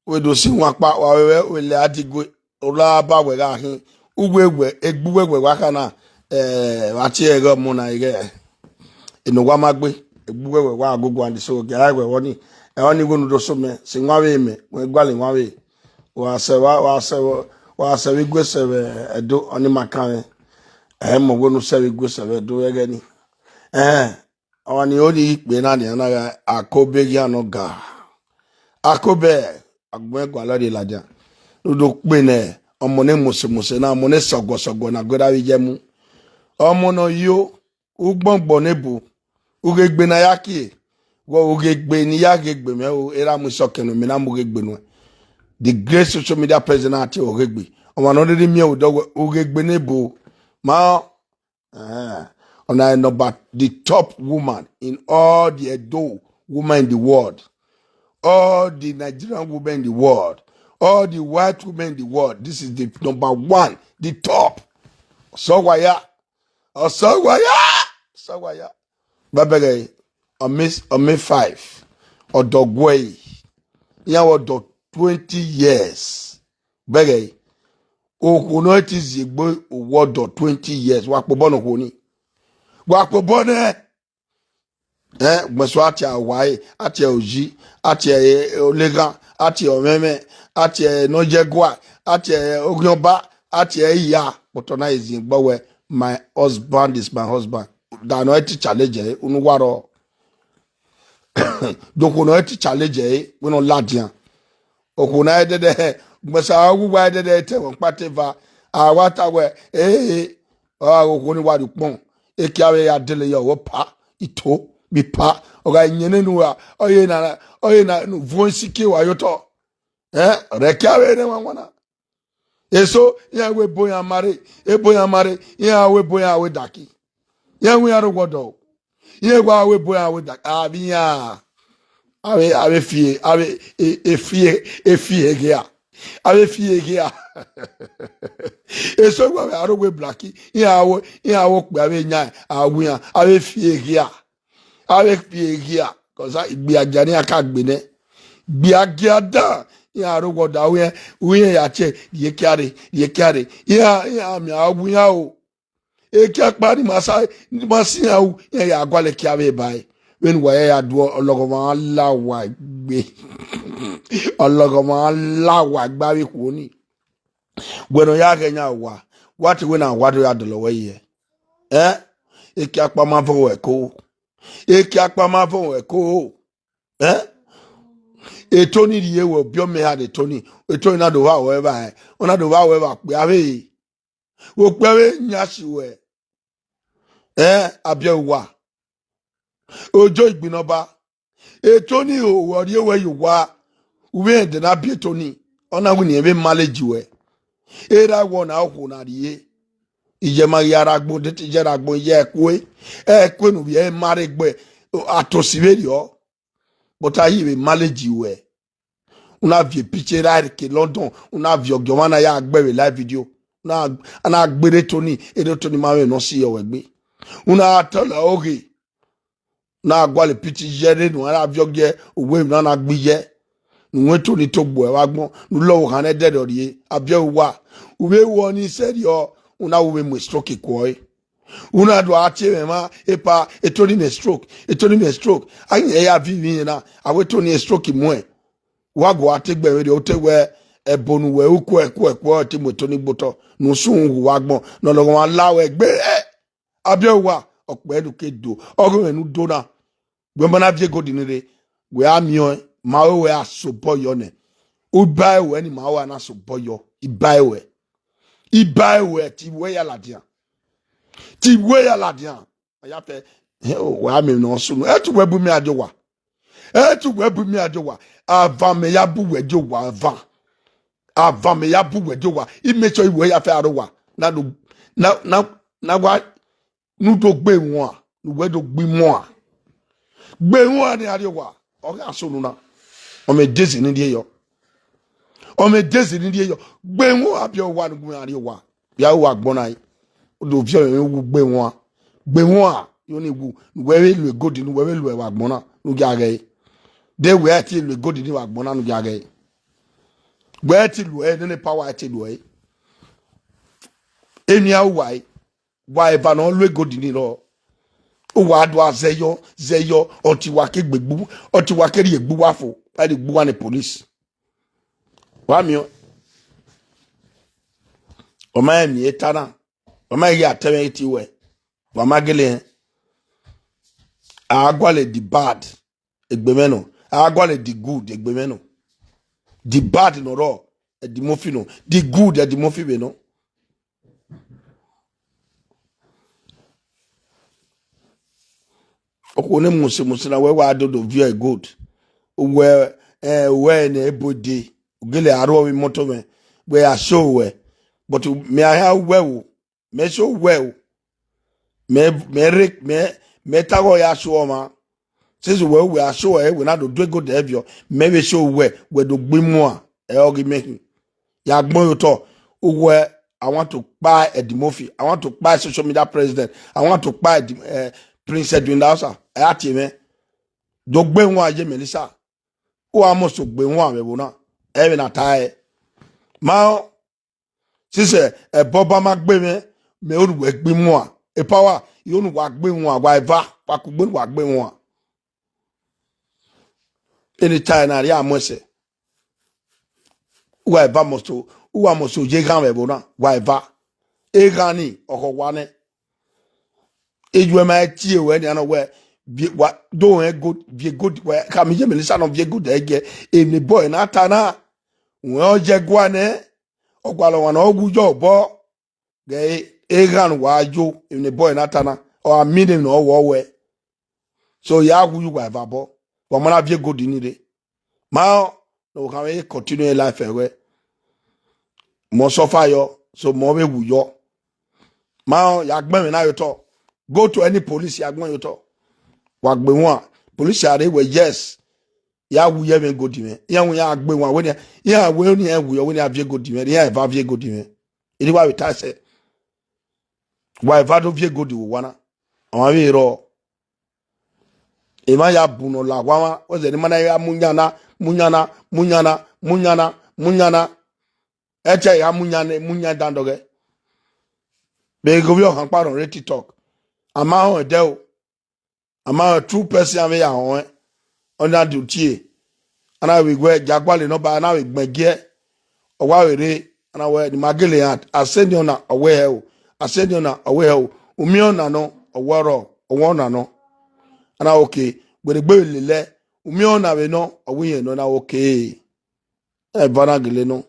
u vbe do si wan kpa, wa vbe, u vbe lẹ a die igue. Ọ la ba wẹ gha khin, uwẹ wẹ, egbe uwẹ wẹ wa kha na, eh, vbe a tie ẹghẹ ọmọ na ighẹ, ene owa ma gbe, egbe uwẹ wẹ wa gogo and so, gia ẹghẹ ọni, ẹ ọni wẹ unu do so mẹ, si wan vbe mẹ, wẹ gualọ wan vbe, wa sẹ wa, wa sẹ vbe, wa sẹ vbe igue sẹ vbe Ẹdo, ọni ma kan mwẹ, ẹ mọ wẹ unu sẹ vbe igue sẹ vbe Ẹdo ẹghẹ ni. Ẹhẹn, ọmwa ni ho ni ikpe na nian na gha, Akobe ghian nọ ga. Akobe, agbọn gualọ rhie ladian. Ne u do kpe nẹ, ọmọ ne mose mose na, ọmọ ne sọguọ sọguọ na guerha vbe iye mu. Ọmọ ne ọ yo, ugbọngbọn ne ebo, ughegbe ne a ya kie, wẹ ughegbe ne I ya ghegbe mwẹ o, erha mu isọkẹn nuẹn, mẹ na mu ughegbe nuẹn. The great social media president na tie ọghegbe. Ọmwa ne ọ rhirhi miẹn odọ wẹ ughegbe ne ebo, ma Eh, ọna number, the top woman in all the Edo women in the world, all the Nigerian women in the world, all the white women in the world. This is the number one, the top. Ọsọwaya, Ọsọwaya, Ọsọwaya. Bẹbẹghe, ọmọ, ọmọ five, ọdọ guẹ, iran wẹ ọdọ twenty years. Bẹghe, okhuo ne ọ ti ziegbe owọdọ twenty years, wa kpobọ ne okhuo ni. Wa kpobọ nẹ. Eh, gbẹnso a tie owa ẹre, a tie oyi, a tie oleghan, a tie ọmwẹmwẹ, a tie ne ọ ye ẹguae, a tie oghiọnba, a tie iya, but ọ na ziegbe wẹ, my husband is my husband. Da ne ọ ti challenge ẹre, unu wa rrọọ. Do okhuo ne ọ ti challenge ẹre, wẹ ne ọ ladian. Okhuo na ẹdẹdẹ, gbẹnsa uwu uwa ẹdẹdẹ te ẹmwẹ ọkpa te eva, a wa ta wẹ, ee, ọ gha ghe okhuo ni wa rhie ukpọn, ekia vbe ya dele yọ, ọ pa, ito, vbe pa, ọ gha yẹn nene ura, ọ ye na, ọ ye na, ne u vuọn isi kie wa ye otọ. Eh, ọ rẹ ekia vbe ne ẹmwẹ wan na. Eso, iran wẹ ebo iran ma rre, ebo iran ma rre, iran wẹ ebo iran wẹ daki. Iran wẹ iran rre owa ọdọ. Iran wa wẹ ebo iran wẹ daki. Avbe iran, avbe, avbe fie, avbe e, e fie, e fie ghe a. Avbe fie ghe a. Eso wa vbe aro wẹ blaki, iran wo, iran wo kpe avbe yan, a wi iran, avbe fie ghe a. Avbe fie ghe a, 'cause igbe agia ne iran ka gbe nẹ. Igbe agia dan, iran aro wẹ ọdọ, uwẹ, uwẹ ya tie, rhie kia rre, rhie kia rre. Iran, iran miẹn a wu iran o. Ekia kpa ni ma sa, ni ma si iran ru, iran ya gualọ ekia vbe ba ẹre. Vbene uwa ya ya do ọlọghọmwa la uwa egbe. Ọlọghọmwa la uwa egbe avbe ikhuo ni. Wẹ ne ọ ya ghẹ yan owa, wa te wẹ ne a wa do ya dọlọ wẹ ye. Eh? Eke akpa ma vọ wẹ ko. Eke akpa ma vọ wẹ ko. Eh? Etoni rhie wẹ, obiọmẹ ha de Etoni. Etoni na do vba wẹ evba, ọ na do vba wẹ evba okpia vbe. Vbe okpia vbe yan si wẹ. Eh, abiẹ uwa. Ojo igbinọba. Etoni o, wẹ ọ rhie wẹ ye owa. U vbe rẹn ẹdẹ na biẹ Etoni. Ọ na wini ẹn vbe manage wẹ. Erha wọ na okhuo na rhie. Iye ma ghi ra agbọn, de te iye ra agbọn, iye ẹkue. Ẹkue ne u vbiẹ ma rre egbe, atosi vberriọ. But a yi vbe manage wẹ. U na viọ picture ra ke London, u na viọ ọgiọ ọmwa na ya gbe vbe live video. Na, a na gbe rre Etoni, erha Etoni ma mwẹ ne ọ si yọ wẹ gbe. U na tọlọ oghe. Na gualọ picture ye rre ne u ra viọ ọgiẹ, uwẹ emwi na na gbe iye. Ne u wẹ Etoni to gbe uẹ vbe agbọn, ne u lọghọ okhan ne ẹdẹrriọ rhie, abiẹ uwa. U vbe wọ ni sẹrriọ, u na ru vbe mu stroke kue ọre. U na do a tie mwẹ mwa, epa, Etoni mwẹ stroke, Etoni mwẹ stroke. A ghi ya viọ ivbi iyẹn na, a wẹ Etoni stroke muẹn. Wa gu a te gbe vberriọ, u te wẹ ẹbo ne uwẹ ru kuẹ kuẹ kuẹ, ọ te mu Etoni gbe otọ, ne u sun hu vbe agbọn, ne ọlọghọmwa la wẹ gbe. Abiẹ uwa, ọkpẹ ne u ke do, ọghe mwẹ ne u do na. Wẹ ma na viọ gold ni rre, wẹ a miẹn ọẹn, ma ru wẹ a sobọ yọ nẹ. U ba ẹre wẹ ne ima ru a na sobọ yọ, I ba ẹre wẹ. I ba ẹre wẹ, te I ru ẹ ya ladian. Te I ru ẹ ya ladian. A ya fẹ, hẹ, wẹ a miẹn ne ọ sunu. Ẹ te uwẹ bu mẹ a die owa. Ẹ te uwẹ bu mẹ a die owa. Avan mẹ ya bu wẹ die owa, avan. Avan mẹ ya bu wẹ die owa. I make sure I ru ẹ ya fẹ aro owa. Na do, na, na, na wa, ne u do gbe imuan, ne uwẹ do gbe imuan. Gbe imuan ne a rrie owa, ọ gha sunu na. Ọ mẹ dezi ne I rrie yọ. Ọ mẹ dezi ne I rrie yọ. Gbe imuan, abiẹ uwa ne u gu mwẹ a rrie owa. Ya ru agbọn na re. U do viọ mwẹ wu gbe imuan. Gbe imuan, yo ni wu, ne uwẹ vbe lu gold, ne uwẹ vbe lu vbe agbọn na, ne u gia ghẹ re. De wẹ a te lu gold ni vbe agbọn na, ne u gia ghẹ re. Wẹ a te lu ẹre, nene power a te lu ẹre. Emwi a ru uwa re. Wa eva ne ọ lu gold ni rrọọ. Uwa do a zẹ yọ, zẹ yọ, ọtẹn uwa ke gbe gbu, ọtẹn uwa ke rhie gbe uwa fo, a rhie gbe uwa ne police. Wa miẹn, ọ ma rẹn miẹn eta na, ọ ma ghi a tẹ mwẹ eti wẹ, wa ma gele rẹn. A gualọ the bad, egbe mwẹ nọ. A gualọ the good, egbe mwẹ nọ. The bad nọ rrọọ, Eddie Murphy nọ. The good, Eddie Murphy vbe nọ. Okhuo ne muse muse na wẹ wa dodo viọ gold. Uwẹ, eh, uwẹ ne ebo de. U gele aro vbe imoto mwẹ. Wẹ a show wẹ. But mẹ a ha uwẹ o. Mẹ show wẹ o. Mẹ, mẹ re, mẹ, mẹ taghọ ya show ọmwa. Since wẹ, wẹ a show ẹ, wẹ na do do gold ẹ viọ. Mẹ vbe show wẹ, wẹ do gbe imuan. Ẹ ọ ghi mẹ khin. Ya gbọn ye otọ, uwẹ, I want to kpa Eddie Murphy, I want to kpa social media president, I want to kpa Eddie, eh, Prince Edwin Dausa, ẹ a tie mwẹ. Do gbe imuan ye Melissa, u a must gbe imuan vbe ẹvbo na, ẹ vbe na ta ẹre. Ma, since ẹbọ ba ma gbe mwẹ, mẹ ru wẹ gbe imuan, epa wa, I ru ne uwa gbe imuan, wa eva, wa kugbe ne uwa gbe imuan. Anytime na rhie a mu ẹsẹ. Uwa eva must, uwa must ye eghan vbe ẹvbo na, wa eva. Eghan ni, ọkhọ wa nẹ. Eyu ẹ ma tie ruẹ nian nọ wẹ, wa do rẹn gold, viẹ gold, wẹ khama iye Melissa nọ viẹ gold ẹgiẹ, emwi ne boy na ta na, wẹ ọ ye ẹguae nẹ, ọ gualọ ọmwa ne ọ wu yọ obọ. Ghẹ eghan ne uwa yo, emwi ne boy na ta na, ọ gha miẹn emwi ne ọ wọ wẹ. So, ya wu ye uwa eva obọ, wa ma na viẹ gold ni rre. Ma rẹn ne okhanmwẹ ye continue life ẹre. Mọ suffer yọ, so mọ vbe wu yọ. Ma rẹn, ya gbẹn mwẹ na ye otọ. Go to any police, ya gbẹn ye otọ. Wa gbe wan, police a rre wẹ, yes. Ya wu ye mwẹ gold mwẹ. Iran wẹ iran gbe wan, wẹ nian, iran wẹ ọni iran wu yọ, wẹ nian viẹ gold mwẹ, iran eva viẹ gold mwẹ. Eni wa vbe ta ẹsẹ. Wa eva do viẹ gold vbe owa na. Ọmwa vbe rrọọ. Emwa ya bu nọ la owa mwa, wẹ zẹ ne ima na ya mu yan na, mu yan na, mu yan na, mu yan na, mu yan na. Ẹtẹ ya mu yan ne, mu yan dan dọghẹ. Vbe ghe ovbi ọkhan kpa rhọnre TikTok. A ma họn ẹdẹ o. A ma họn true person, a vbe ya họn ẹn. Ọ na do tie. A na vbe wẹ, gia gualọ nọmba, a na vbe gbẹn giẹ. Ọ wa vbe rre, a na wẹ, ne ima gele iran, a send ọna, ọ wẹ hẹ o. A send ọna, ọ wẹ hẹ o. U miẹn ọna nọ, ọ wẹ ọrọ, ọ wẹ ọna nọ. A na wẹ okay, gberogbe vbe lelẹ, u miẹn ọna vbe nọ, ọ wẹ irẹn nọ, a na wẹ okay. Eva na gele nọ.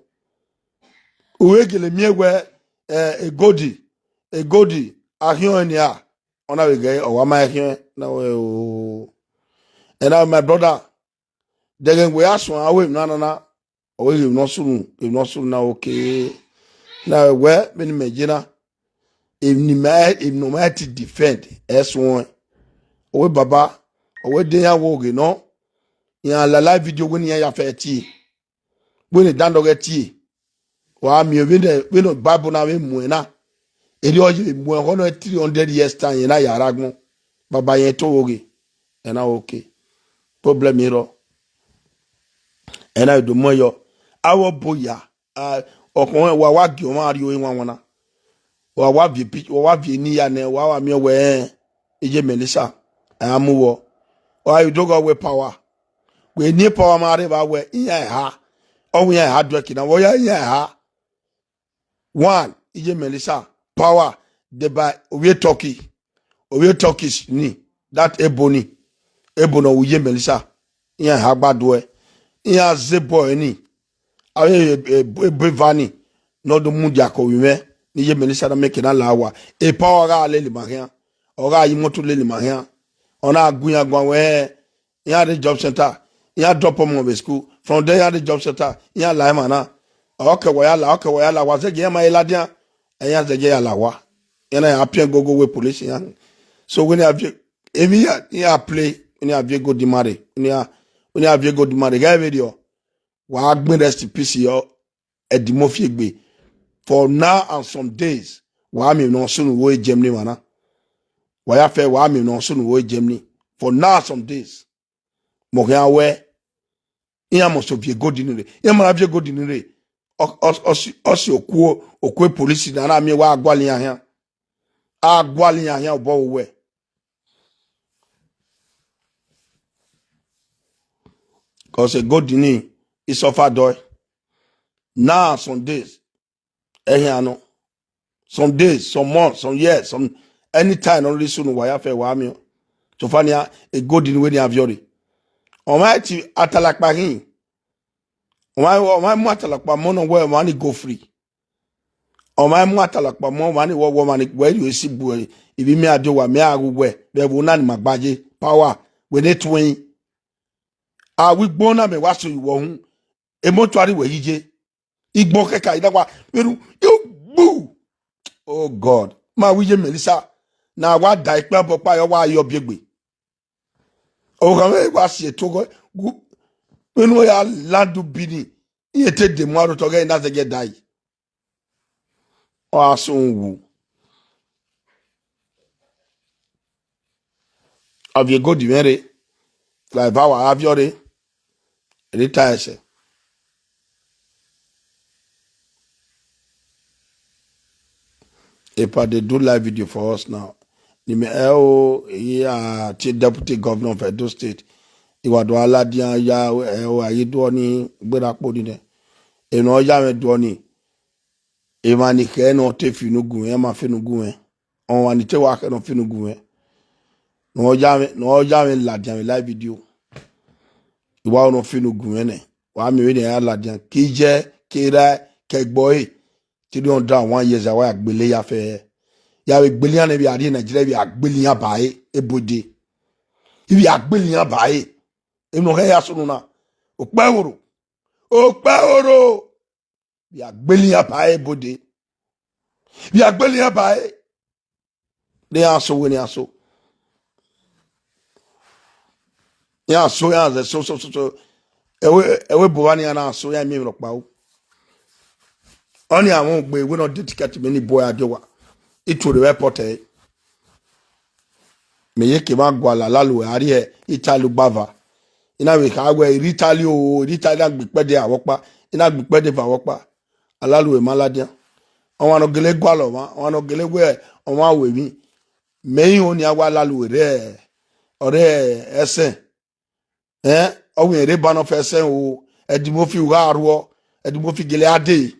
U vbe gele miẹn wẹ, eh, egodi, egodi, a khian ọnrẹn nia, ọ na vbe ghẹ, ọ wa ma khian, na wẹ o. Ẹna my brother, dẹghẹ wẹ a suẹn aro emwi na nana, ọ wẹ ghe emwi ne ọ sunu, emwi ne ọ sunu na okay. Na wẹ vbene imẹ ye na, emwi ne imẹ, emwi ne ọ ma ti defend, ẹ suẹn. Ọ wẹ baba, ọ wẹ de iran wẹ oghe nọ, iran la live video wẹ ne iran ya fẹ tie, wẹ ne dandọghẹ tie. Wa miẹn vbene, vbene Bible na vbe muẹn na, erriọ ọ ye vbe muẹn ọkhọ nọ three hundred years time, rẹn na ya rre agbọn, baba irẹn to vbe oghe, ẹ na wẹ okay. Problem rrọọ, ẹ na vbe do muẹn yọ. Avbe ọbo ya, a, ọkhọ wa wa gie ọmwa rrie ore wanwan na. Wa wa viẹ pi-, wa wa viẹ eni ya nẹ, wa wa miẹn wẹ, ẹn, iye Melissa, a ya mu vbọ. Wa vbe do ghe ọ wẹ power. Wẹ eni power ma rre evba wẹ iran eha, ọ wẹ iran eha duẹki na, vbe ọ ya iran eha. One, iye Melissa, power, deba ovbi Turkey, ovbi Turkish ni, that ebo ni, ebo ne ọ wu iye Melissa, iran eha gba duẹ, iran zẹ ebo ẹre ni, avbe ebo eva ni, ne ọ do mudia ke ovbi mwẹ, ne iye Melissa na miẹn eke na la owa, e power gha lele ima khian, ọ gha ye imoto lele ima khian, ọ na gu iran guan wẹ, iran rre job center, iran drop ọmọ vbe school, from there iran rre job center, iran la emwa na. Ọ kẹ wa ya la, ọ kẹ wa ya la, wa zẹgiẹ iran ma he ladian, ẹ iran zẹgiẹ ya la owa. Iran na ya piẹn gogo wẹ police iran. So wẹ ne a viẹ, emwi ya, iran play, wẹ ne a viẹ egodi ma rre, wẹ ne a, wẹ ne a viẹ egodi ma rre, ghẹ vberriọ, wa gbẹn rest in peace yọ, Eddie Murphy egbe. For now and some days, wa miẹn emwi ne ọ sunu vbe ore Germany emwa na. Wa ya fẹ, wa miẹn emwi ne ọ sunu vbe ore Germany. For now and some days. Mẹ ọ khian wẹ, iran must viẹ egodi ni rre. Iran ma na viẹ egodi ni rre, ọ, ọ, ọ si, ọ si okuo, okuo police na na miẹn wa gualọ iran khian. A gualọ iran khian obọ vbe owẹ. Cause egodi ni, I suffer dọe. Now, some days, ẹ khian nọ. Some days, some months, some years, some anytime, only soon wa ya fẹ wa miẹn. So far nia, egodi ni wẹ ne a viọ rre. Ọ ma ti atalakpa hin. Ọ ma, ọ ma mu atalakpa mọ nọ wẹ ọmwa ni go free. Ọ ma mu atalakpa mọ ọmwa ni wẹ, wẹ ọmwa ni wẹ rhie esi bu ivbi mẹ a do wa mẹ a ghu wẹ, vbe ẹvbo na ni ma gba ye, power, wẹ ne tuẹn. A wẹ igbọn na mẹ wa so ye uwẹ uhunmwu, emọtuari wẹ yi ye. Igbọn kẹka, I na wa vberhu, yo gbu. Oh God, ma wẹ iye Melissa, na wa da ikpẹn obọ ọkpa yọ, wa ye ọbiegbe. Ọvbokhan mwẹ wa si eto ọghọe, vbene ọ ya ladu bini, irẹn te de mu aro otọ ghẹ na zẹgiẹ da yi. Ọ gha sunu wu. Ọ viẹ egodi mwẹ rre, la eva wa gha viọ rre, Rita ẹsẹ. Epa dey do live video for us now. Ni mẹ ẹ o, eyi a tie deputy governor of Edo State. I wa do a ladian ya ẹ o, a ye do ọni gberra kpo ni nẹ. Emwi ne ọ ya mwẹ do ọni, emwa ni khẹ ne ọ te fi unu gu mwẹ, iran ma fi unu gu mwẹ. Ọmwa ni te wa khẹ ne ọ fi unu gu mwẹ. Ne ọ ya mwẹ, ne ọ ya mwẹ ladian vbe live video. I wa ne ọ fi unu gu mwẹ nẹ. Wa miẹn vbene iran ya ladian. Ke iye, ke erha, ke ẹgbẹe ọre. Three hundred and one years, a wa ya gbele ya fẹ. Ya vbe gbele iran nẹ, vbe a rrie Nigeria, vbe a gbele iran ba ẹre, ebode. Vbe a gbele iran ba ẹre. Emwi ne ọ khẹ ya sunu na. Okpẹ vbe oro. Okpẹ vbe oro. Vbe a gbele iran ba ẹre, ebode. Vbe a gbele iran ba ẹre. Ne iran so, wẹ ne iran so. Iran so, iran zẹ so, so, so, so. Ẹvbo, ẹvbo ebo vba ne iran na so, iran miẹn emwi rhọkpa ru. Ọni a mwẹ ugbe, wẹ ne ọ de ticket mẹ ni bu ẹre a die owa. I tuorre vbe airport ẹre. Mẹ ye ke mwa gualọ Alaluẹ a rrie Italy ugbava. I na vbe kha wẹ, I rrie Italy o, I rrie Italy, I na gbe ikpẹdẹ vbe ọkpa, I na gbe ikpẹdẹ vbe ọkpa. Alaluẹ ma ladian. Ọmwa ne ọ gele gualọ ọmwa, ọmwa ne ọ gele wẹ ọmwa ru emwi. Mẹ i ho nian wẹ Alaluẹ rre, ọ rre ẹsẹn. Ẹn, ọ wẹ irẹn rre banner of ẹsẹn o, Eddie Murphy u gha rhuọ, Eddie Murphy gele a dee.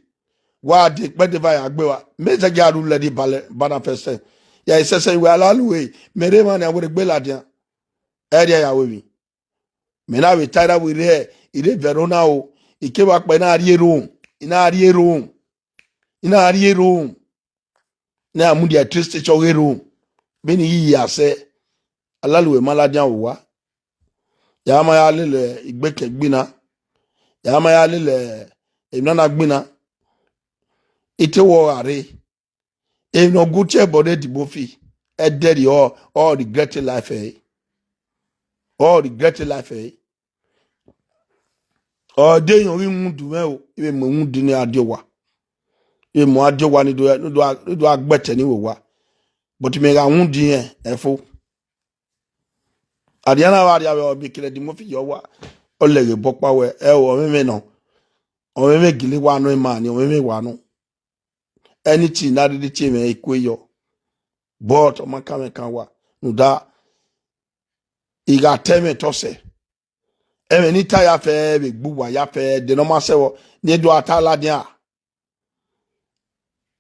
Wa dee ikpẹdẹ eva ya gbe wa. Mẹ zẹgiẹ a rre ulẹ rrie banner of ẹsẹn. Ẹ sẹsẹ wẹ a la lu ẹre, mẹ rre emwa nian werriegbe ladian. Ẹ rhie ya ru emwi. Mẹ na vbe ta ẹre vbe rre, I rre Verona o, I kevbe akpa, I na rrie Rome, I na rrie Rome, I na rrie Rome. Ne a mudia train station ghe Rome, vbene I ghi ya sẹ, a la lu ẹre ma ladian vbe owa. Ya ma ya lele igbẹkẹ gbinna, ya ma ya lele emwi na na gbinna. I te wẹ ọ gha rre. Emwi ne ọ gu tie ẹbọ ne Edimofi, ẹdẹrriọ, ọ regret life ẹre. Ọ regret life ẹre. Ọ de yọn ghi windu mwẹ o, I vbe mu windu ne a die owa. I vbe mu a die owa ni do, ni do, ni do a gbẹtẹ ni vbe owa. But mẹ gha windu irẹn, ẹfo. Ariana vbe arria vbe ọ miẹn kene Edimofi ye owa, ọ lẹghe bọ ọkpa wẹ, ẹ o, ọmwẹmwẹ nọ, ọmwẹmwẹ gele wa nọ, ima ni ọmwẹmwẹ wa nọ. Anything na rhirhi tie mwẹ, I kue yọ. But ọ ma kan mwẹ kan owa, rhunmwuda I gha ta ẹmwẹ tọsẹ. Ẹmwẹ ne I ta ya fẹ vbe gbe uwa ya fẹ, de ne ọ ma sẹ vbọ, ne I do a ta ladian.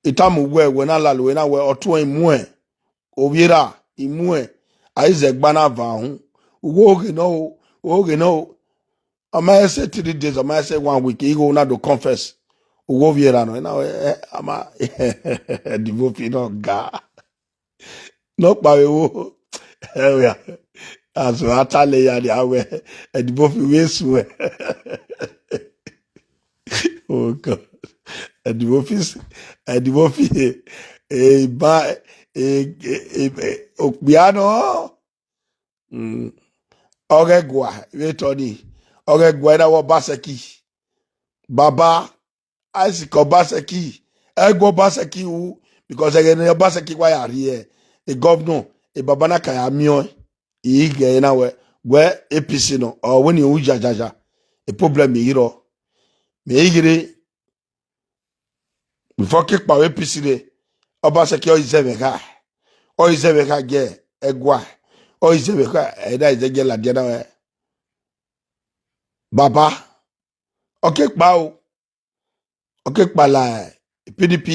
I tama uwẹ, wẹ na lalo, wẹ na wẹ, ọtuẹn I muẹn, ovbi erha I muẹn, a i zẹ gba na va uhun. Uwu oghe nọ o, oghe nọ o. Ọ ma sẹ three days, ọ ma sẹ one week, igho na do confess. Uwu ovbi erha nọ, na wẹ, eh, ama, Edimofi nọ ga. Nọkpa vbe wo, ẹ wẹ, azọ a ta lẹ ya nia wẹ, Edimofi vbe suẹn. Oh God. Edimofi, Edimofi, eh, ba, eh, eh, eh, eh, okpia nọ. Mm. Ọ ghẹ gua, vbe tọ ni, ọ ghẹ gua, I na wẹ Obaseki. Baba, Isaac Obaseki, ẹguẹ Obaseki ru, because ẹghẹ ne Obaseki wa ya rhie e governor, e baba na ka ya miẹn ọẹn, I ghi ghe ẹre na wẹ, wẹ A P C nọ, ọ wẹ ne u yayayaja, e problem I ghi rrọọ. Mẹ I ghi rre, before ke kpao A P C rre, Obaseki ọ i zẹ mwẹ kha, ọ i zẹ mwẹ kha gie ẹguae, ọ i zẹ mwẹ kha, ẹ i na i zẹ gie ladian na wẹ, baba, ọ ke kpao, ọ ke kpala P D P,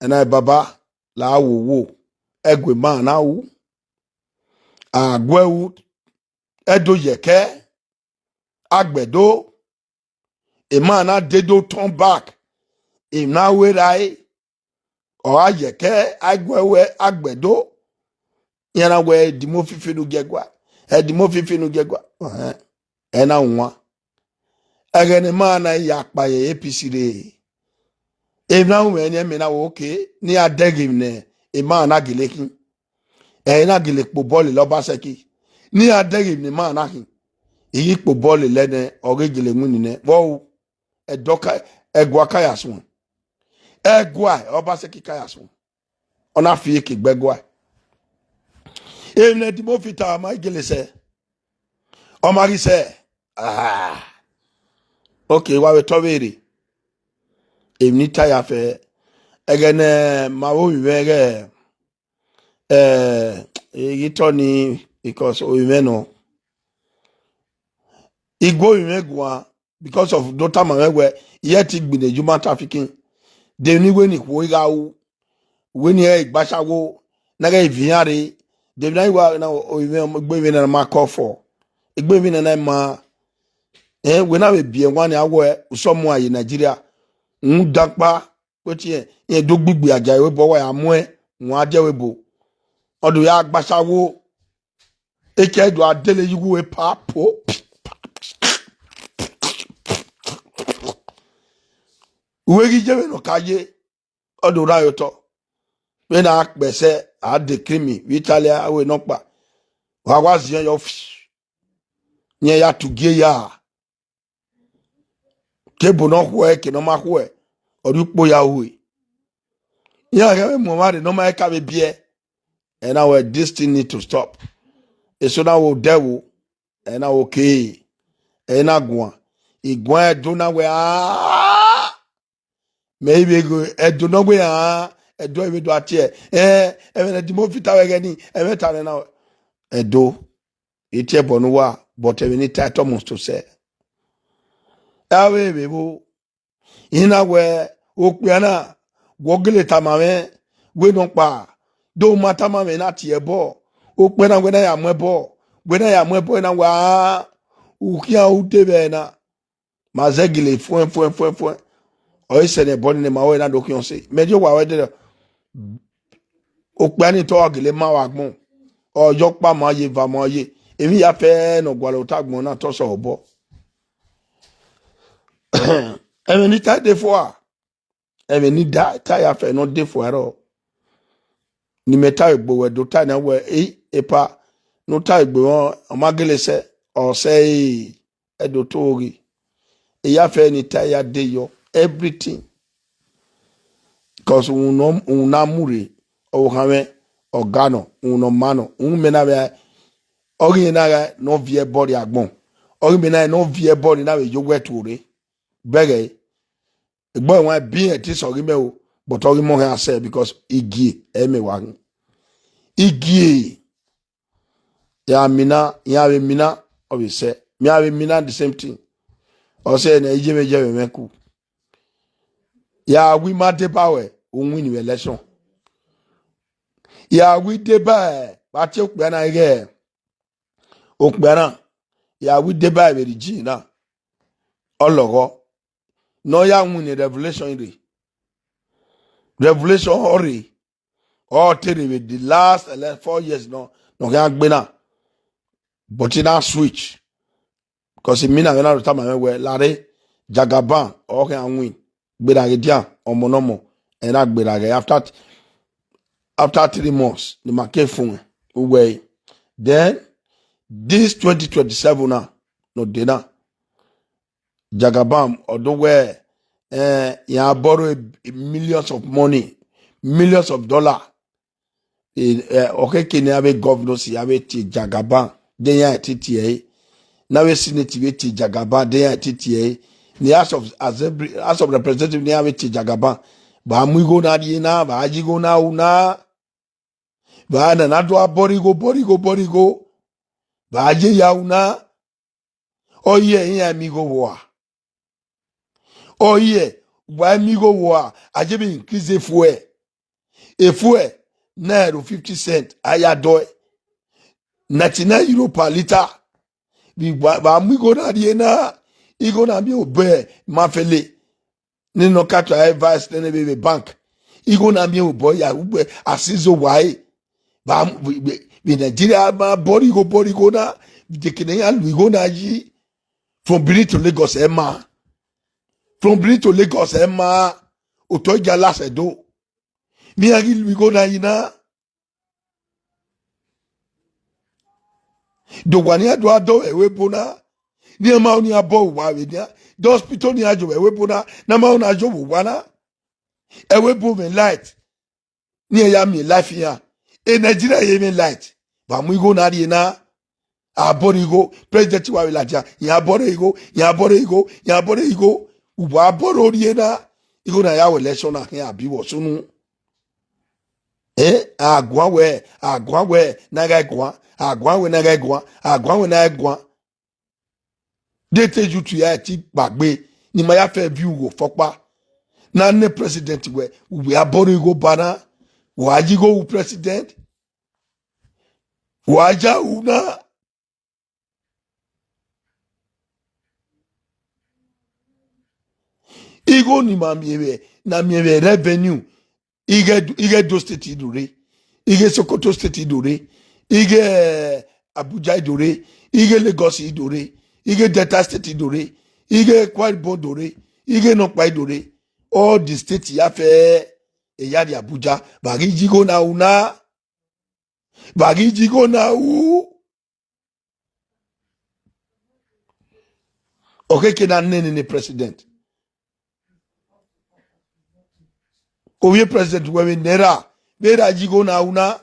ẹna baba la wo wo, ẹguẹ ma na ru, aguẹ ru, ẹdo yẹkẹ, agbẹdo, emọ na dedo turn back, emọ na ru erha ẹre, ọ gha yẹkẹ, aguẹ ru, agbẹdo, iran na wẹ Edimofi finu gie ẹguae, Edimofi finu gie ẹguae, ẹhẹn, ẹ na wan. Ẹghẹ ne emọ na ya kpa ye A P C rre, emwi na ru mwẹ ne ẹmwẹ na wẹ oke, ne iran dẹghe emwi ne emọ na gele khin, ẹ i na gele kpo bọọlu lele Obaseki, ne iran dẹghe emwi ne emọ na khin, I ghi kpo bọọlu lele nẹ, ọ ghi gele winni nẹ, vbọ ru, ẹdọ ka, ẹguae ka ya suẹn, ẹguae Obaseki ka ya suẹn, ọ na fi eke gbe ẹguae. Emwi ne Edimofi ta, ọ ma gele sẹ, ọ ma ghi sẹ, ah, okay, wa vbe tọ vbe rre, emwi ne I ta ya fẹ, ẹghẹ ne ma vbe ovbi mwẹ ghẹ, eh, I ghi tọ ni, because ovbi mwẹ nọ, I gu ovbi mwẹ guan, because of do tama mwẹ wẹ, I i te gbinna human trafficking, de emwi ne I wẹ ne ikhuo gha ru, wẹ ne I ghẹ gbasawo, ne a ghẹ viọ iran rre, de emwi ne I wa na, ovbi mwẹ, egbe emwi na ma kọ fọ, egbe emwi na ma, eh, wẹ na vbe biẹ wan nia wẹ usọ mu a ye Nigeria, rhunmwuda ọkpa, wẹ tie, irẹn do gbigbi a gia ẹvbo ebo, ọ wa ya muẹn wan dia ẹvbo ebo, ọ do ya gbasawo, eke do a dele ye uwu epa po. Uwẹ ghi ye vbene ọ ka ye, ọ do rhan ye otọ. Vbene a kpẹ sẹ, a de krimi vbe Italy, a wẹ nọkpa, wa wa ziẹn yọ, irẹn ya tugie ya. Ke ebo ne ọ khuẹ, ke ne ọ ma khuẹ, ọ rhie ukpo ya ru ẹre. Iran ghẹ vbe mu ọmwa rre ne ọ ma ka vbe biẹ. Ẹ na wẹ, this thing need to stop. Eso na wẹ odẹ vbo, ẹ na wẹ, okay, ẹ na guan. I guan Ẹdo na wẹ, ah! Mẹ i vbe ghe Ẹdo ne ọ wẹ, ah, Ẹdo ẹre vbe do a tie, eh, ẹmwẹ ne Edimofi ta vbe ẹghẹ ni, ẹmwẹ ta nẹ na wẹ. Ẹdo, I tie ẹbọ ne uwa, but emwi ne I ta, it almost to sẹ. Ẹ vbe vbe vbo, I na wẹ, okpia na, wẹ ọ gele tama mwẹ, wẹ nọkpa, Do ma tama mwẹ na tie ẹbọ. Okpia na wẹ na ya mu ẹbọ. Wẹ na ya mu ẹbọ na wa. Ukhian u de vbe na. Ma zẹ gele fuẹn, fuẹn, fuẹn, fuẹn. Ọ i sẹ ne ẹbọ nii ma wẹ na do khian ọse. Mẹ je owa wẹ dẹdẹ. Okpia ni te ọ gele ma vbe agbọn. Ọ yọ ọkpa ma ye, eva ma ye. Emwi ya fẹ ne ọ gualọ ota agbọn na te ọ sẹ obọ. Ẹmwẹ ne I ta de fua. Ẹmwẹ ne I da ta ya fẹ ne ọ de fua rrọọ. Ne imẹ ta egbe wẹ do ta nẹ wẹ, ei, epa, ne u ta egbe mwẹ, ọ ma gele sẹ, ọ sẹ, ei, ẹdẹ otọ ghi. Eya fẹ ne I ta ya de yọ, everything. Because uhun ne ọ, uhun ne a mu rre, ọvbokhan mwẹ, ọ ga nọ, uhun ne ọ ma nọ, uhun mẹ na vbe, ọ ghi na gha ne ọ viẹ ẹbọ rrie agbọn, ọ ghi mẹ na ne ọ viẹ ẹbọ rrie na vbe ye owẹ tuorre. Bẹghe, egbe ọnrẹn wan biẹ te sẹ ọghe mẹ o, but ọ ghi mọ hẹn asẹ because igie ẹ i mẹ wa ghin. Igie, ya mina, iran vbe mina, ọ vbe sẹ, mẹ iran vbe mina the same thing. Ọ sẹ ne iye vbe ye vbe mwẹ ku. Ya wi ma deba wẹ, u win vbe election. Ya wi deba ẹ, vbe a tie okpia na ighẹ okpia na, ya wi deba ẹ vbe rhie ji na. Ọ lọghọ. Ne ọ ya win revolution rre. Revolution ọ rre. Ọ te rre vbe the last ele-, four years nọ, ne ọ khian gbe na. But I na switch. Because I mina vbe na do tama mwẹ wẹ, lare, Jagaban, ọ khian win. Gberaghe dia, ọmọ ne ọmọ, ẹ na gberaghe. After, after three months, ne ima ke fun uwẹ. Then, this twenty twenty-seven na, ne ọ de na, Jagaban, ọ do wẹ, eh, iran borrow millions of money, millions of dollar. Eh, eh, ọ khẹke ne a vbe governor si, a vbe tie Jagaban, de iran titi ẹre. Ne a vbe senate vbe tie Jagaban, de iran titi ẹre. Ne House of Assembly, House of Representatives ne iran vbe tie Jagaban. Vbe a mu igho na rrie na, vbe a ye igho na ru na. Vbe a na na do a borrow igho, borrow igho, borrow igho. Vbe a ye ya ru na. Ọ ye iran miẹn igho vbe ua. Ọ ye, wa miẹn igho vbe ua, a je vbe increase efuel. Efuel na ro fifty cent, a ya dọe. Ninety-nine euro per litre. Vbe wa, vbe a mu igho na rrie na, igho na miẹn obọ ma fẹlẹ. Ne nọ ka try vice nene vbe, vbe bank. Igho na miẹn obọ ya ugbe a si zo wa re. Vbe a mu, vbe, vbe, vbe Nigeria ma borrow igho, borrow igho na, de kene iran lu igho na yi. From Benin to Lagos, ẹ ma. From Benin to Lagos, ẹ ma. Otọ Ija la sẹ do. Vbe iran ghi lu igho na yi na. Do wa nian do a dọ vbe ẹvbo ebo na. Ne iran ma ho ne iran bọ uwa vbe nian. De hospital ne iran yo vbe ẹvbo ebo na, ne a ma ho ne a yo vbe uwa na. Ẹvbo ebo mwẹ light. Ne iran ya miẹn life iran. E Nigeria ye mwẹ light. Vbe a mu igho na rrie na. A borrow igho, president wa vbe ladian, iran borrow igho, iran borrow igho, iran borrow igho. Uwa borrow rrie na, igho na ya ru election na khian abi vbe ọ sunu. Eh, a guan wẹ, a guan wẹ na gha guan, a guan wẹ na gha guan, a guan wẹ na gha guan. De te youth ya ti kpagbe, ne ima ya fẹ view ugho fọkpa. Na nẹ president wẹ, uwẹ a borrow igho ba na, wa ye igho ru president, wa ya ru na. Igho ne ima miẹn vbe, na miẹn vbe revenue, ighẹ, ighẹ Edo State i do rre, ighẹ Sokoto State i do rre, ighẹ Abuja i do rre, ighẹ Lagos i do rre, ighẹ Delta State i do rre, ighẹ Akwa Ibom do rre, ighẹ nọkpa i do rre. All the state ya fẹ, e ya rrie Abuja, vbe a ghi ye igho na ru na. Vbe a ghi ye igho na ru. Ọ khẹke na nene ne president. Ovbi president wẹ vbe nẹ ra, vbe ra ye igho na ru na.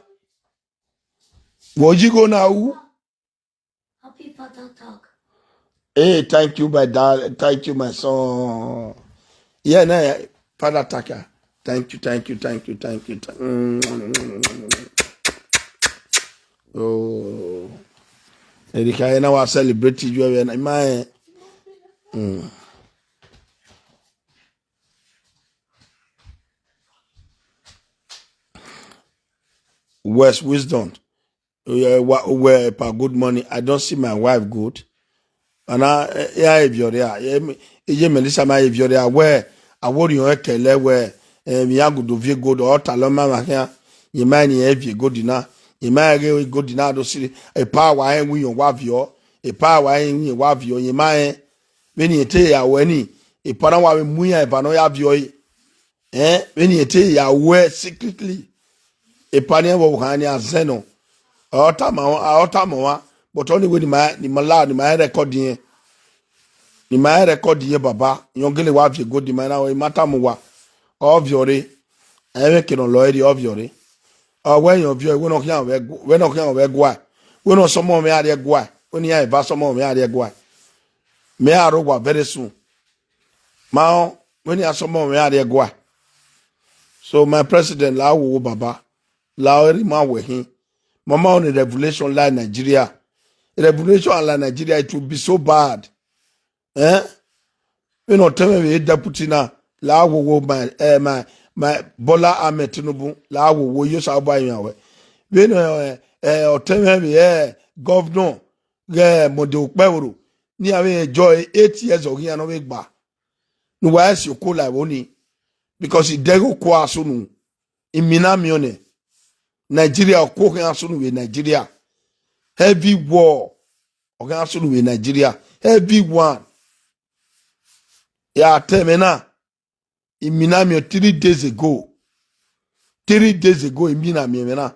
Vbe ọ ye igho na ru. Happy Father Talk. Hey, thank you, my darling. Thank you, my son. Yeah, na, Father Taka. Thank you, thank you, thank you, thank you. Thank, mm. Oh. Erika, na wa celebrate you, eh, na, my, mm. West Wisdom. Uwẹ, wa-, uwẹ pa good morning. I don't see my wife good. Ana, eh, ya eviọ ria. Ye me, ye Melissa ma eviọ ria. Wẹ, aworiọn ẹkẹlẹ wẹ, eh, mi ya gudu vie gold, ọ ta lọ ma ma khian. Ye ma ni e vie gold na. Ye ma ghe gold na do siri. Epa wa rẹn wi yọn wa viọ. Epa wa rẹn wi yọn wa viọ. Ye ma rẹn. Vbene e te ya wẹ ni, epa na wa vbe mu iran eva ne ọ ya viọ ẹre. Eh, vbene e te ya wẹ secretly. Epa ni ẹvbo khan ni a zẹ nọ. Ọ tama, ọ tama ọmwa, but ọni wẹ ni ma, ni ma la, ni ma record irẹn. Ni ma record irẹn baba, irẹn gele wa vie gold ma na, ọ ma tama uwa. Ọ viọ re. Ẹmwẹ ke nọ lọ ẹre, ọ viọ re. Ọ wẹ irẹn viọ, wẹ nọ khian vbe gu-, wẹ nọ khian vbe gua. Wẹ nọ sọmọ mwẹ a rhie gua. Wẹ ni iran eva sọmọ mwẹ a rhie gua. Mẹ a rre owa very soon. Ma ọ, wẹ ni iran sọmọ mwẹ a rhie gua. So my president, la wowo baba. La ọ rhie ima wẹ khin. Ma ma ọ ni revolution la Nigeria. Revolution la Nigeria, it will be so bad. Eh? Vbene ọ tẹmwẹ vbe deputy na, la wowo my, eh, my, my Bola Ahmed Tinubu, la wowo yo sa ba yan wẹ. Vbene, eh, eh, ọ tẹmwẹ vbe, eh, governor, ghẹ Monday Okpẹvhoro, ne iran vbe enjoy eight years ọ ghi iran nọ vbe gba. Ne uwa si oko la ẹvbo ni, because idẹghe oko a sunu, imina miẹn nẹ. Nigeria, oko khian sunu vbe Nigeria. Heavy war, ọ khian sunu vbe Nigeria. Heavy one. Ya tẹmwẹ na, imina miẹn three days ago. Three days ago, imina miẹn mwẹ na.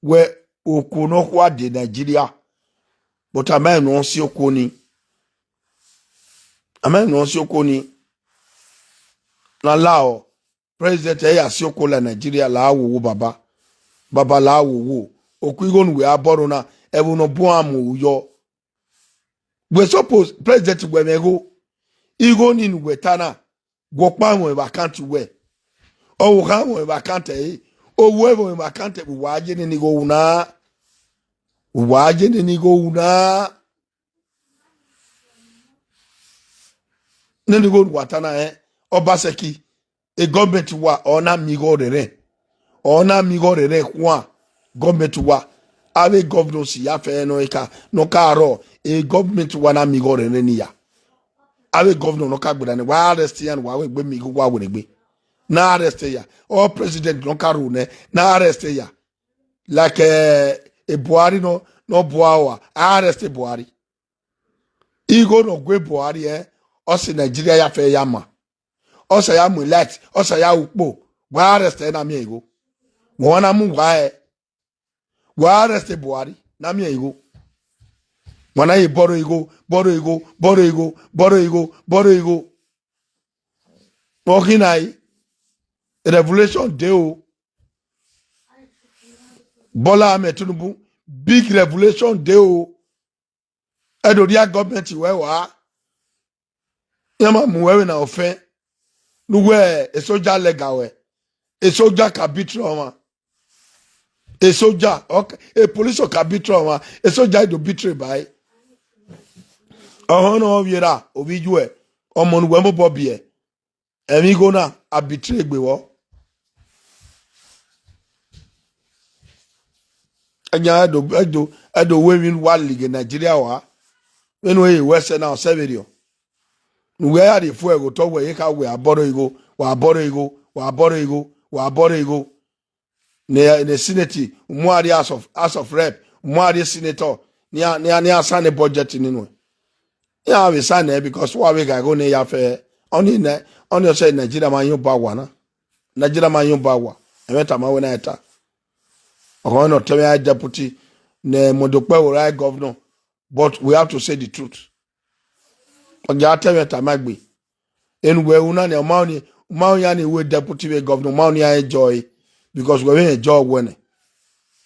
Wẹ oko ne ọ khua de Nigeria. But a ma rẹn ne ọ si oko ni. A ma rẹn ne ọ si oko ni. Na la ọ. President ẹ ya si oko la Nigeria, la wowo baba. Baba la wowo. Oku igho ne uwẹ a bọrọ na, ẹvbo ne ọ bu a mu yọ. Wẹ suppose president wẹ mwẹ igho. Igho ni ne uwẹ ta na, wẹ ọkpa mwẹ vbe account wẹ. Ọvbokhan mwẹ vbe account ẹre. Owa ẹvbo mwẹ vbe account ẹre, wa ye nene igho ru na. Wa ye nene igho ru na. Nene igho ne uwa ta na, eh, Obaseki, e government wa, ọ na miẹn igho rẹrẹ. Ọ na miẹn igho rẹrẹ khuan government wa. Avbe governor si ya fẹ nọ ka, nọ ka rrọọ, e government wa na miẹn igho rẹrẹ ni ya. Avbe governor nọ ka gbera nẹ, wa arrest iran, wa wẹ egbe miẹn igho wa werriegbe. Na arrest ya. All president nọ ka rule nẹ, na arrest ya. Like, eh, e Buhari nọ, nọ bua ua, arrest e Buhari. Igho ne ọ gue Buhari, eh, ọ si Nigeria ya fẹ ya ma. Ọ sa ya mu light, ọ sa ya ru ukpo, wa arrest ẹre na miẹn igho. Wa na mu wa ẹ. Wa arrest Buhari, na miẹn igho. Wa na ye bọrọ igho, bọrọ igho, bọrọ igho, bọrọ igho, bọrọ igho. Ọ khin na yi, revolution de o. Bola Ahmed Tinubu, big revolution de o. Ẹdo rhia government wẹ wa. Iran ma mu wẹ vbe na ofẹn. Ne uwẹ e soja lẹga wẹ. E soja ka betray ọmwa. E soja, ọ ka, e police ọ ka betray ọmwa. E soja i do betray ba ẹre. Ọhọn ne ọ vbiẹ ra, ovbi iyuẹ, ọmọ ne uwẹ mobọ biẹ. Ẹmwẹ igho na, a betray egbe vbọ. Ẹyan ẹdo, ẹdo, ẹdo wẹ emwi wa lighe Nigeria wa. Vbene u he wẹ sẹ na, ọ sẹ vberriọ. Ne uwẹ ya rhie fuel ghe otọ, wẹ ye kha wẹ a bọrọ igho, wa bọrọ igho, wa bọrọ igho, wa bọrọ igho. Ne, ne senate, u mu a rrie House of, House of Rep, u mu a rrie senator, ne iran, ne iran, ne iran sign budget ni nuẹn. Iran vbe sign ẹre because wa vbe gha igho ne ya fẹ. Ọni nẹ, ọni ọ sẹ Nigeria ma yan ba wa na. Nigeria ma yan ba wa. Ẹmwẹ tama wẹ na ta. Ọkhọ ne ọ tẹmwẹ a deputy, ne Monday Okpẹvhoro ra governor. But we have to say the truth. Ọ ya tẹmwẹ tama egbe. Enu wẹ ru na ni, ọ ma ni, ọ ma yan ni wẹ deputy vbe governor, ọ ma ni a enjoy, because wẹ vbe enjoy wẹ nẹ.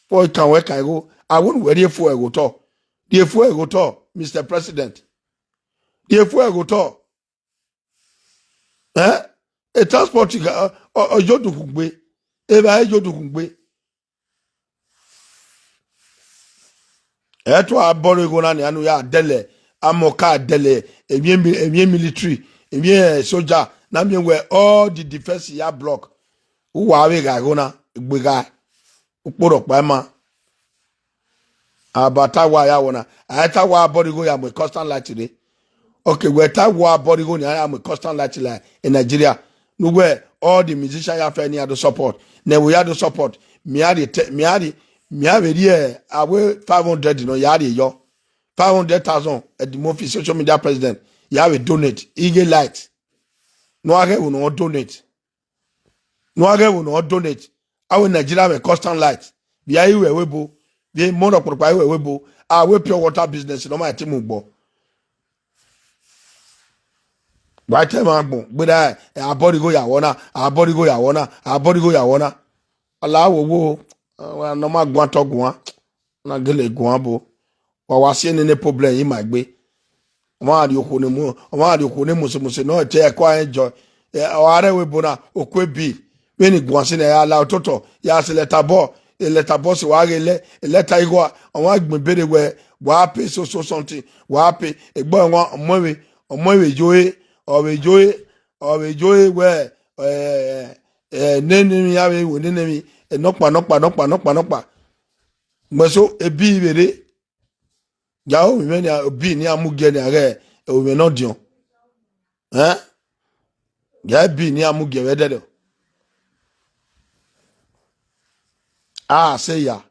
Fo kan wẹ kan igho, a wẹ ne uwẹ rhie fuel ghe otọ. Rhie fuel ghe otọ, Mister President. Rhie fuel ghe otọ. Eh? E transport ga, ọ, ọ, ọ yo dukhun gbe. Evba e yo dukhun gbe. Ẹ tua bọrọ igho na nia ne u ya dẹlẹ, amọ ka dẹlẹ, emwi mi-, emwi military, emwi, eh, soja, na miẹn wẹ all the defence ya block. Uwa vbe gha igho na, egbe gha. Ukpo rhọkpa ima. Aba ta wa ya wọ na. A ta wa abọrigho ya mu constant light rre. Okay, wẹ ta wa abọrigho ni a ya mu constant light la in Nigeria. Ne uwẹ all the musician ya fẹ ne ya do support. Ne wo ya do support. Mi a rhie te, mi a rhie, mi a vbe rhie, eh, avbe five hundred nọ ya rhie yọ. Five hundred thousand at the most, social media president. Ya vbe donate. Ighe light. Ne a ghẹ vbe ne ọ donate. Ne a ghẹ vbe ne ọ donate. Avbe Nigeria mwẹ constant light. Vbe a i ru ẹvbo ebo. Vbe emọ ne ọkpọkpa i ru ẹvbo ebo. Avbe pure water business ne ọ ma te mu gbọ. Wa te ma gbọn. Gbera, eh, abọrigho ya wọ na. Abọrigho ya wọ na. Abọrigho ya wọ na. Ala wo wo. Eh, wa ne ọ ma guan tọ guan. Na gele guan bo. Wa wa si nene problem yi ma egbe. Ọ ma rhie okhuo ne mu, ọ ma rhie okhuo ne mose mose nọ te ẹko a enjoy. Eh, ọ gha rre ẹvbo ebo na, okue bi. Vbene guan si nẹ, ya la ototọ, ya sẹ lẹta bọ, lẹta bọ si wa ghe lẹ, lẹta igho, ọ ma gbẹn ibere wẹ, wa pay so so something, wa pay. Egbe ọmọ, ọmọ vbe, ọmọ vbe yo e, ọ vbe yo e, ọ vbe yo e wẹ, eh, eh, nene emwi, ya vbe wo nene emwi, eh, nọkpa, nọkpa, nọkpa, nọkpa, nọkpa. Mẹ so, ebi vbe rre, ya ho mwẹ mwẹ nia, ebi ne iran mu gie nia ghẹ, ovbi mwẹ ne ọ diọn. Eh? Ya ebi ne iran mu gie vbe ẹdẹdẹ. A sẹ ya.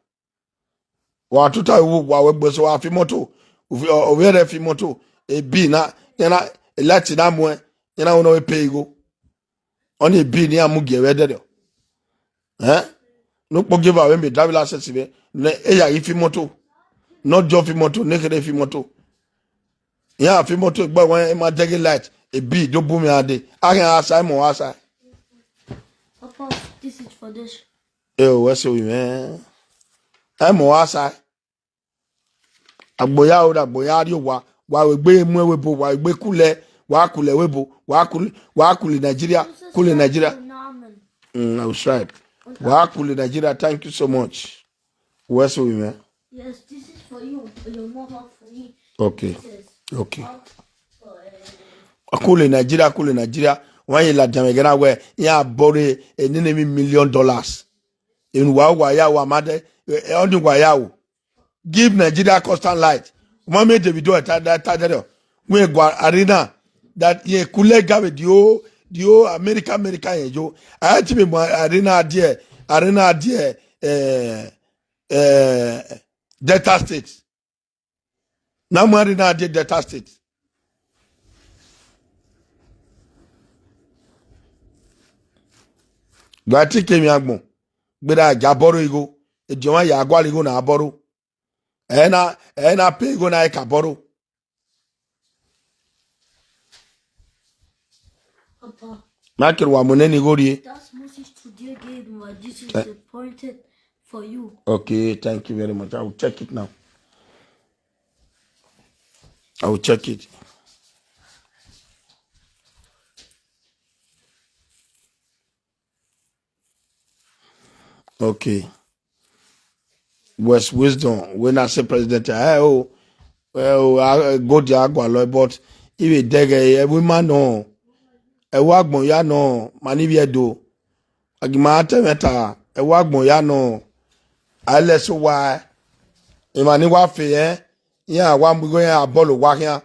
Wa tota vbe uwu wa wẹ gbe so wa fi imoto, ovbi ẹre fi imoto, ebi na, iran na, light na muẹn, iran na wẹ ne ọ vbe pay igho. Ọnii ebi ne iran mu gie vbe ẹdẹdẹ. Eh? Ne ukpogievan vbe mẹ driver license mwẹ, ne eya ghi fi imoto, ne ọ diọn fi imoto, ne ekherhe fi imoto. Iran fi imoto egbe wẹ ma dẹghe light, ebi do bu mwẹ a dee. A khian gha sa, ẹmwẹ ọ gha sa. Papa, this is for this. Ẹ o, wẹ sẹ ovbi mwẹ. Ẹmwẹ ọ gha sa. Agbo ya ro, agbo ya rrie owa, wa vbe egbe mu ẹvbo ebo, wa vbe egbe kulẹ, wa kulẹ ẹvbo ebo, wa kulẹ, wa kulẹ Nigeria, kulẹ Nigeria. Mm, I will try. Wa kulẹ Nigeria, thank you so much. Wẹ sẹ ovbi mwẹ. Yes, this is for you, for your mother, for me. Okay. This is Okay. All for, uh, Wa kulẹ Nigeria, kulẹ Nigeria. Wa ye ladian mwẹ ghe na wẹ, iran bọrọ nene emwi million dollars. Emwi ne uwa, uwa ya ru, a ma dẹ, eh, ọnii uwa ya ru. Give Nigeria constant light. Ọ ma miẹn Davido ta, ta, ta, ta, ta. Wẹ gua arena that ye kulẹ gave the whole, the whole America, America ye yo. A ti be mu arena there, arena there, eh, eh, Delta State. Na mu arena there, Delta State. Gba ti kemwi agbọn. Gbera ja bọrọ igho. Ediọn mwa ya gualọ igho na bọrọ. Ẹ na, ẹ na pay igho na, ẹ ka bọrọ. Papa, ma kere wa mu nene igho rrie. That's Moses today gave me. This is Eh. appointed for you. Okay, thank you very much. I will check it now. I will check it. Okay. West Wisdom, wẹ na sẹ president, ẹ o, ẹ o, a, gold ya gualọ, but I vbe dẹghe ẹvbo ima nọ, ẹvbo agbọn ya nọ, ma ni vbiẹ do. A gi ma ta ẹmwata, ẹvbo agbọn ya nọ, a i lẹ sẹ owa, emwa ni wa fe ẹn, iran wa mu igho iran bọlọ owa khian.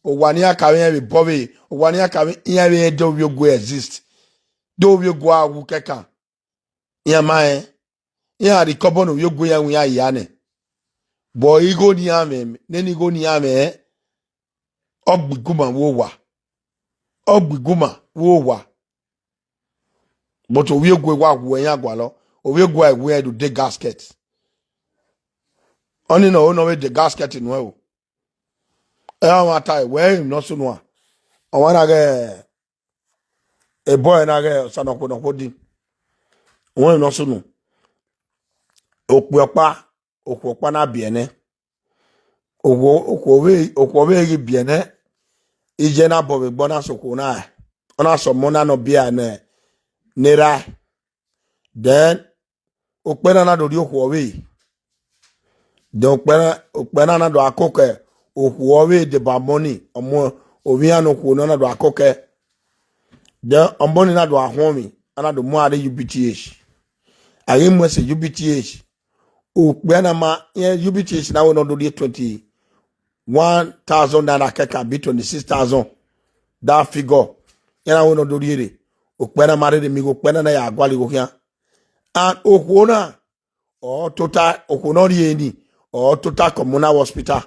Owa ne iran ka vbe iran vbe bọ vbe, owa ne iran ka vbe iran vbe rẹn de ovbiogue exist. De ovbiogue a wu kẹkan. Iran ma rẹn, iran rhie ikọbọ ne ovbiogue iran winna hia nẹ. But igho ne iran mwẹ, nene igho ne iran mwẹ, ọ gbe igunma vbe owa. Ọ gbe igunma vbe owa. But ovbiogue wa wu iran gualọ, ovbiogue a wu iran do de gasket. Ọnii nọ, ọ nọ vbe de gasket nuẹn o. Ẹ, ọmwa ta wẹ emwi ne ọ sunu a. Ọmwa na ghẹ, ebọ ẹre na ghẹ Osanobua nọ khuo di. Wẹ emwi ne ọ sunu. Okpia ọkpa, okhuo ọkpa na biẹ nẹ. Okhuo, okhuo vbe, okhuo vbe ghi biẹ nẹ, iye na bọ vbe egbe, ọ na sẹ okhuo na, ọ na sẹ ọmọ na nọ biẹ nẹ, ne erha. Then, okpia na na do rhie okhuo ọvbehe. Then okpia na, okpia na na do a koko okhuo ọvbehe deba ọmọ ni, ọmọ ovbi iran ne okhuo nọ na do a koko. Then ọmọ ni na do a khuọnmwi, a na do mu a rre U B T H. A ghi mu ẹse U B T H, Okpia na ma, irẹn U B T na wẹ ne ọ do rhie twenty one thousand naira kẹkan bi twenty six thousand. That figure, irẹn na wẹ ne ọ do rhie rre. Okpia na ma rherhe miẹn igho, okpia na na ya gualọ igho khian. And okhuo na, ọ tota, okhuo ne ọ rhie ni, ọ tota Communal Hospital.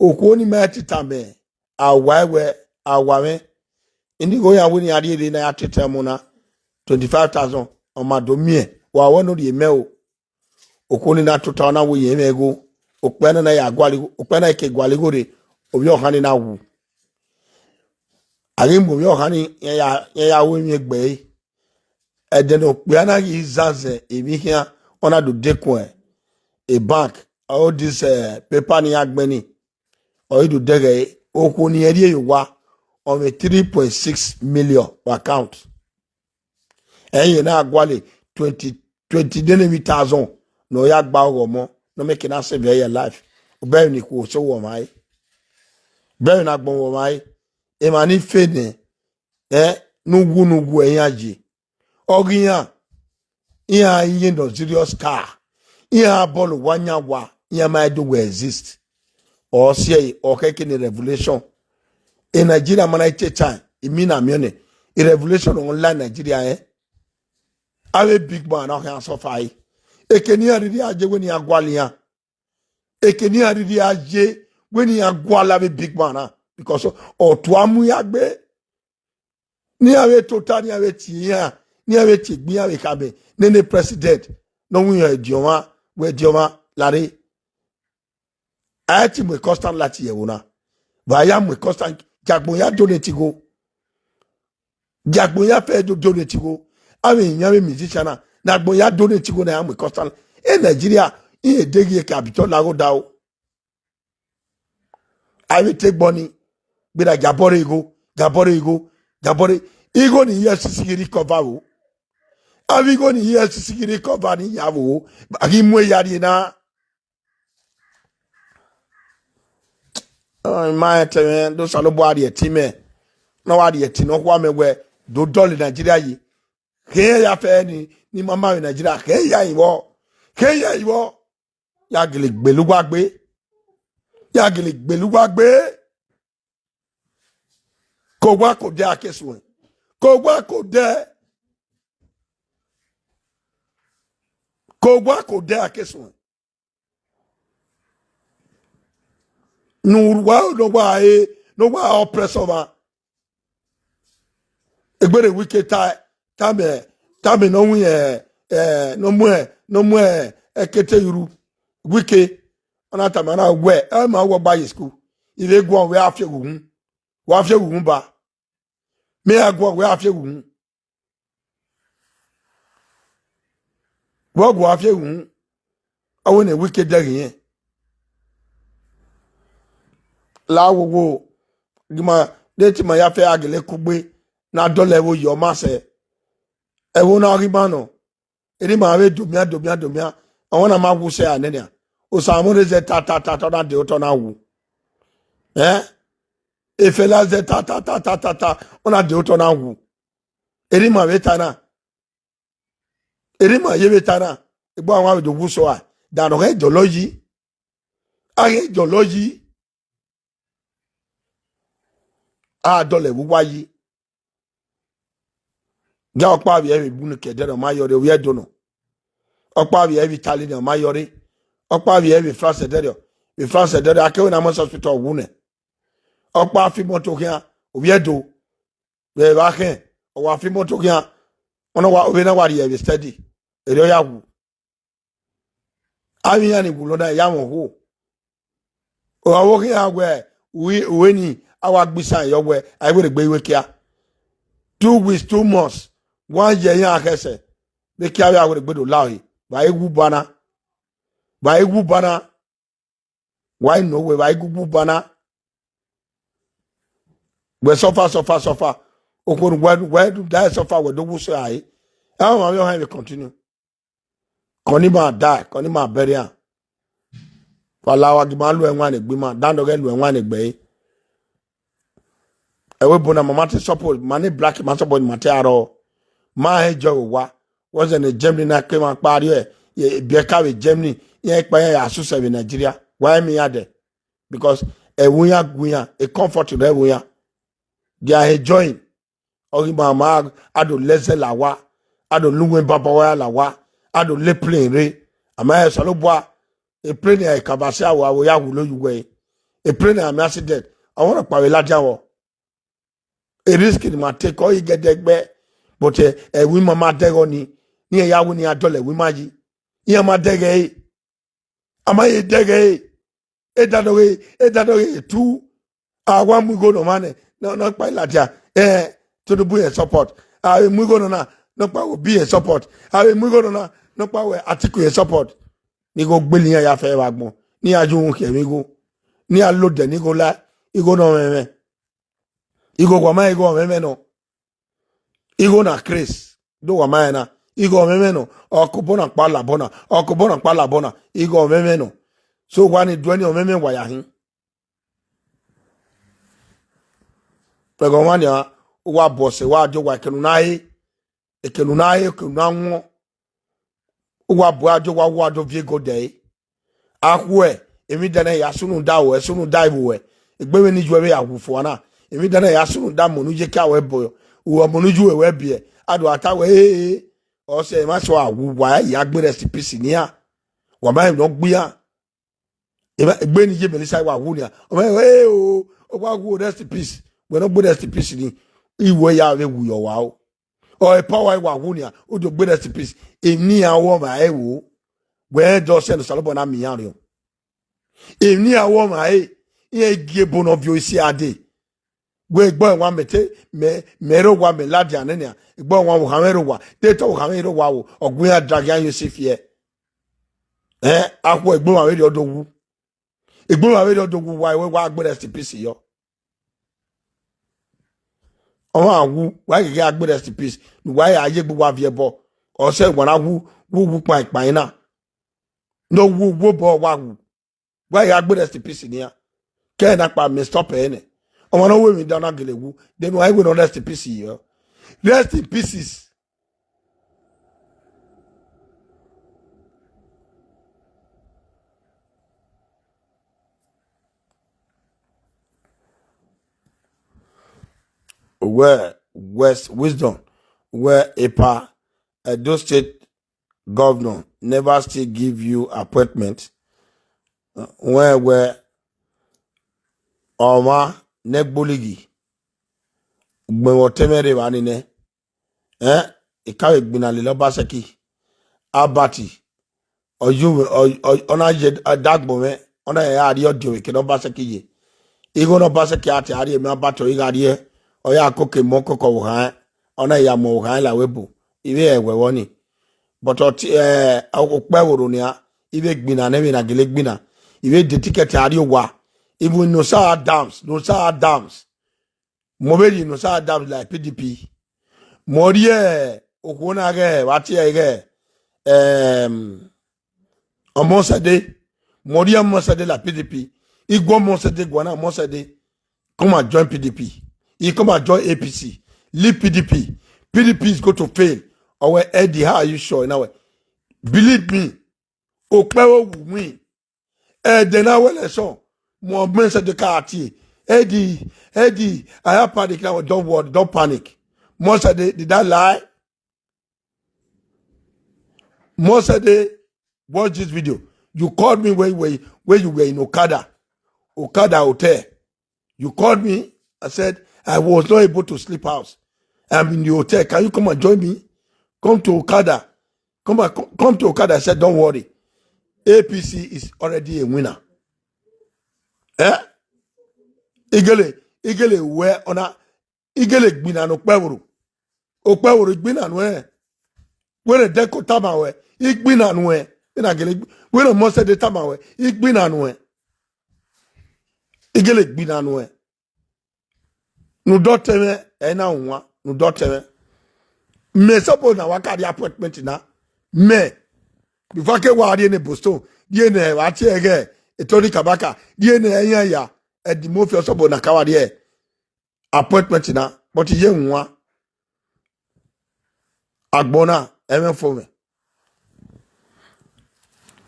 Okhuo ni ma te tama a wa wẹ, a wa mwẹ. Eni igho ya wẹ ne iran rhie rre na ya te tama ọmọ na twenty five thousand, ọ ma do miẹn, wa wẹ ne ọ rhie mẹ o. Okhuo ni na tota na wẹ yẹn mwẹ igho, okpia na na ya gualọ igho, okpia na ke gualọ igho rre, ovbi ọkhan ni na wu. A ghi mu ovbi ọkhan ni, iran ya, iran ya ru emwi egbe ẹre. Ẹdẹ ne okpia na ghi zanzẹ emwi khian, ọ na do dekun e bank, all this, eh, paper ni iran gbẹn ni, ọ ghi do dẹghe ẹre. Okhuo ne irẹn rhie ye owa, ọ mwẹ three point six million vbe account. Ẹi rẹn na gualọ twenty, twenty deghẹ emwi thousand ne ọ ya gba ọghọ ọmọ, ne ọ make na save your life. Obẹ ni khuo so wọ ma re. Obẹ na gbọn wọ ma re. Emwa ni fe nẹ, ẹ, ne uwu ne uwu ẹ iran ye. Ọ ghi iran, iran ye nọ serious car. Iran bọlọ owa yan owa, iran ma do wẹ exist. Ọ si ẹe, ọ khẹke ne revolution. E Nigeria ma na take time, I mean, I mean, e revolution ọ la Nigeria, eh? Avbe big man na khian suffer ẹe. Eke ne iran rhirhi a ye wẹ ne iran gualọ iran. Eke ne iran rhirhi a ye wẹ ne iran gualọ avbe big man na. Because ọ tua mu iran gbe. Ne iran vbe tota, ne iran vbe tie iran, ne iran vbe tie egbe iran vbe khama nene president, ne ọ winna ediọmwa, wẹ ediọmwa lare. A i ti mu constant light ye ẹvbo na. Vbe a ya mu constant, gie agbọn ya donate igho. Gie agbọn ya fẹ do donate igho. Avbe iran vbe musician na, ne agbọn ya donate igho na ya mu constant. E Nigeria, iran deghẹ ke abitọ lagho daro. Avbe te gbọ ni, gbera gie abọ rre igho, gie abọ rre igho, gie abọ rre. Igho ni E F C C ghi recover vbo. Avbe igho ni E F C C ghi recover ni ya vbo. A ghi mu eya rrie na. Ọ, ma rẹn te mwẹ, do Osanobua rhie ẹtin mẹ. Ne ọ wa rhie ẹtin ne ọ khua mẹ wẹ, do dọlọ Nigeria yi. Khe ya fẹ ni, ni ma ma vbe Nigeria, khe ya yi vbọ. Khe ya yi vbọ. Ya gele gbele uwa gbe. Ya gele gbele uwa gbe. Ko owa ko odẹ a ke suẹn. Ko owa ko odẹ. Ko owa ko odẹ a ke suẹn. Ne uwa, ne uwa, eh, ne uwa oppress ọmwa. Egbere Wike ta, tama, tama ne ọ win, eh, eh, ne ọ mu, eh, ne ọ mu, eh, ẹkete ye uru. Wike, ọ na tama na wẹ, ẹ ma wọ gba ye school. I vbe guan wẹ a fi eghughun. Wa fi eghughun ba. Mẹ a guan wẹ a fi eghughun. Vbe ọ gu a fi ehunmwu, ọ wẹ ne Wike dẹghe irẹn. La wowo, gie ima, de te ima ya fẹ a gele kugbe, ne a dọlọ ẹvbo ye ọma sẹ. Ẹvbo na ghi ima nọ, erha ima vbe domian, domian, domian, ọmwa na ma wu sẹ a nẹ nian. Osanobua zẹ ta, ta, ta, ta, ọ na de otọ na wu. Ẹn? Efẹla zẹ ta, ta, ta, ta, ta, ta, ọ na de otọ na wu. Erha ima vbe ta na. Erha ima ye vbe ta na. Egbe ọmwa vbe do wu sẹ a, da ne ọ ghẹ dọlọ yi. A ghẹ dọlọ yi. A dọlọ ẹvbo uwa yi. Gie ọkpa vbe ẹvbo Ibunu ke ẹdẹrriọ, ọ ma yọ rre, ovbi Ẹdo nọ. Ọkpa vbe ẹvbo Italy nọ, ọ ma yọ rre. Ọkpa vbe ẹvbo France ẹdẹrriọ, vbe France ẹdẹrriọ, a kevbe na mu ẹse hospital wu nẹ. Ọkpa fi imọto khian, ovbi Ẹdo, vbe evba khẹn, ọ wa fi imọto khian, ọ na wa, ovbi na wa rrie vbe study, erriọ ya wu. Avbe iran ni wulo na ya mwẹ okhuo. Ọ vbe khian wẹ, uhi, uhi ni, a wa gbe isan yọ wẹ, a i werriegbe ru ekia. Two weeks, two months, one year iran khẹsẹ, vbe ekia vbe a werriegbe do la ọre, vbe a i wu ba na. Vbe a i wu ba na. Wa i nọ wẹ vbe a i gu wu ba na. Wẹ suffer, suffer, suffer. Okhuo ne wẹ, wẹ da suffer, wẹ do wu sẹ a re. Ẹ, ọmwa vbe ọhan vbe continue. Kọni ma die, kọni ma bury am. Wa la wa gie ima lu ẹwaẹn ne egbe ima, da ne ọ ghẹ lu ẹwaẹn ne egbe ẹre. Ẹvbo ebo na, ma ma te support, ma ne black, ma support, ma te arọ. Ma hẹ jọ vbe owa. Wẹ zẹ ne Germany na ke ma kpa rrie, ye, biẹ ka vbe Germany, iran kpa iran ya susẹ vbe Nigeria, wa miẹn iran dẹ, because ẹvbo iran gu iran, e comfort rẹ ẹvbo iran. They are enjoying. Ọ ghi ma ma, a do lẹ ẹzẹ la owa, a do la uwu baba owa la owa, a do la plane rre. A ma rẹn Osanobua, plane a kaba sẹ aro, aro ya wulo ye uwẹ. Plane a miẹn accident, ọmwa rhọkpa vbe ladian vbọ. E risk ne ima take ọ i gẹdẹgbẹ, but ẹvbo ima ma dẹghe ọnii, ne iran ya wẹ ne iran dọlọ ẹvbo ima yi, iran ma dẹghe ẹre. A ma ye dẹghe ẹre. Edanoghe, edanoghe tu, a wa mu igho ne ọmwa nẹ, ne ọ kpa ladian, eh, Tinubu rẹn support. A vbe mu igho nọ na, ne ọ kpa wẹ Obi rẹn support. A vbe mu igho nọ na, ne ọ kpa wẹ Atiku rẹn support. Ne igho gbele iran ya fẹ vbe agbọn, ne iran ye uhunmwu khian vbe igho, ne iran lodẹ ne igho la, igho ne ọ mwẹ mwẹ. Igho wa ma igho ọmwẹmwẹ nọ. Igho na craze, do wa ma rẹn na. Igho ọmwẹmwẹ nọ, ọ ke obọ na kpa labọ na, ọ ke obọ na kpa labọ na, igho ọmwẹmwẹ nọ. So wa ni duẹ ni ọmwẹmwẹ wa ya hin. Ẹghẹ ọmwa nian, uwa bu ọse, wa die owa, ekene u na re, ekene u na re, ekene u na wọn. Uwa bu a die owa, uwa do viẹ igho dẹ ẹre. Akhuẹ, emwi dan na ya sunu da ruẹ, sunu da ivbi ruẹ. Egbe vbe ne iye ruẹ vbe ya wu fua na, emwi dan na ya sunu da mu ne u ye ka ruẹ bọ, uwẹ mu ne iye ruẹ biẹ, a do a ta wẹ, ee, ọse emwa so a wu, wa ya gbe rest in peace nian. Wa ma emwi ne ọ gbe iran. Emwa, egbe ne iye Melissa wa wu nian, ọ ma wẹ, ee o, ọ wa wu rest in peace. Wẹ ne ọ gbe rest in peace ni, iwẹ ya vbe wu yọ wa o. Ọ e power wa wu nian, u do gbe rest in peace. Emwi ne iran ru ọmwa ẹre vbo? Wẹ rẹn dọ sẹ ne Osanobua na miẹn iran rriọ. Emwi ne iran ru ọmwa ẹre, iran gie ebo ne ọ viọ isi a dee. Wẹ egbe ọmwa mẹ te, mẹ, mẹ rre owa, mẹ ladian nẹ nian. Egbe ọmwa vbe okhanmwẹ rre owa, te te vbe okhanmwẹ rre owa o, ọ gu iran drag iran ye ose fiẹ. Ẹn, akhuẹ egbe ọmwa vberriọ do wu. Egbe ọmwa vberriọ do wu, wa, wa gbe rest in peace yọ. Ọmwa wu, wa ghi gha gbe rest in peace, ne uwa ya ye egbe uwa viẹ ẹbọ. Ọ sẹ wa na wu, wu, wu kpain kpain na. Ne ọ wu, wu obọ wa wu. Wa ya gbe rest in peace nian. Kẹ na kpa mẹ stop ẹre nẹ. Ọmwa ne ọ ru emwi dan na gele wu, then wa wẹ ne rest in peace yọ. Rest in pieces. Wẹ West Wisdom, wẹ epa Edo State governor never still give you appointment. Wẹ wẹ ọmwa ne gbolighi, ugbẹn vbe ọtẹn mwẹ rre evba ni nẹ. Ẹn, I ka vbe gbinna lele Obaseki, Albert, ọ ye uwẹ, ọ, ọ, ọ na ye dagbọn mwẹ, ọ na ya rrie ọdiọn vbe ekene Obaseki ye. Igho ne Obaseki a te a rrie, mẹ Albert ọ i gha rrie, ọ ya koko emọ koko vbe okhan, ọ na ya mu okhan la vbe ebo, I vbe ẹwẹ vbọ ni. But ọ ti, eh, okpẹ vbe orho nian, I vbe gbinna nẹ vbene a gele gbinna, I vbe de ticket a rrie owa, even Nosa Adams, Nosa Adams. Mẹ vbe rhie Nosa Adams la P D P. Mẹ rhie okhuo na ghẹ, vbe a tie ẹre ghẹ, em, Omosede. Mẹ rhie Omosede la P D P. I gu Omosede guan na, Omosede, come and join P D P. I come and join A P C. Leave P D P. P D P is going to fail. Ọ wẹ, Eddie, how are you sure? Na wẹ, believe me, okpẹ vbe owu win. Ẹdẹ na wẹ election, mẹ Omosede ka tie. Eddie, Eddie, I have panic now. Don't worry, don't panic. Omosede, did I lie? Omosede, watch this video. You called me when you were, when you were in Okada, Okada Hotel. You called me. I said, I was not able to sleep house. I'm in the hotel. Can you come and join me? Come to Okada. Come and co-, come to Okada. I said, don't worry. A P C is already a winner. Eh? I gele, I gele wẹ ọna, I gele gbinna ne okpẹ vbe orho. Okpẹ vbe orho, I gbinna nuẹn. Wẹ ne Deko tama wẹ, I gbinna nuẹn. Vbene a gele gbi-, wẹ ne Omosede tama wẹ, I gbinna nuẹn. I gele gbinna nuẹn. Ne u dọ tẹmwẹ, ẹ i na wan, ne u dọ tẹmwẹ. Mẹ suppose na wa ka rrie appointment na. Mẹ, before ke wa rrie ne Boston, rrie ne vbe a tie ẹre ghẹ, Tony Kabaka, rrie ne iran ya, Eddie Murphy ọ suppose na ka wa rrie appointment na, but iye wan. Agbọn na, ẹmwẹ fo mwẹ.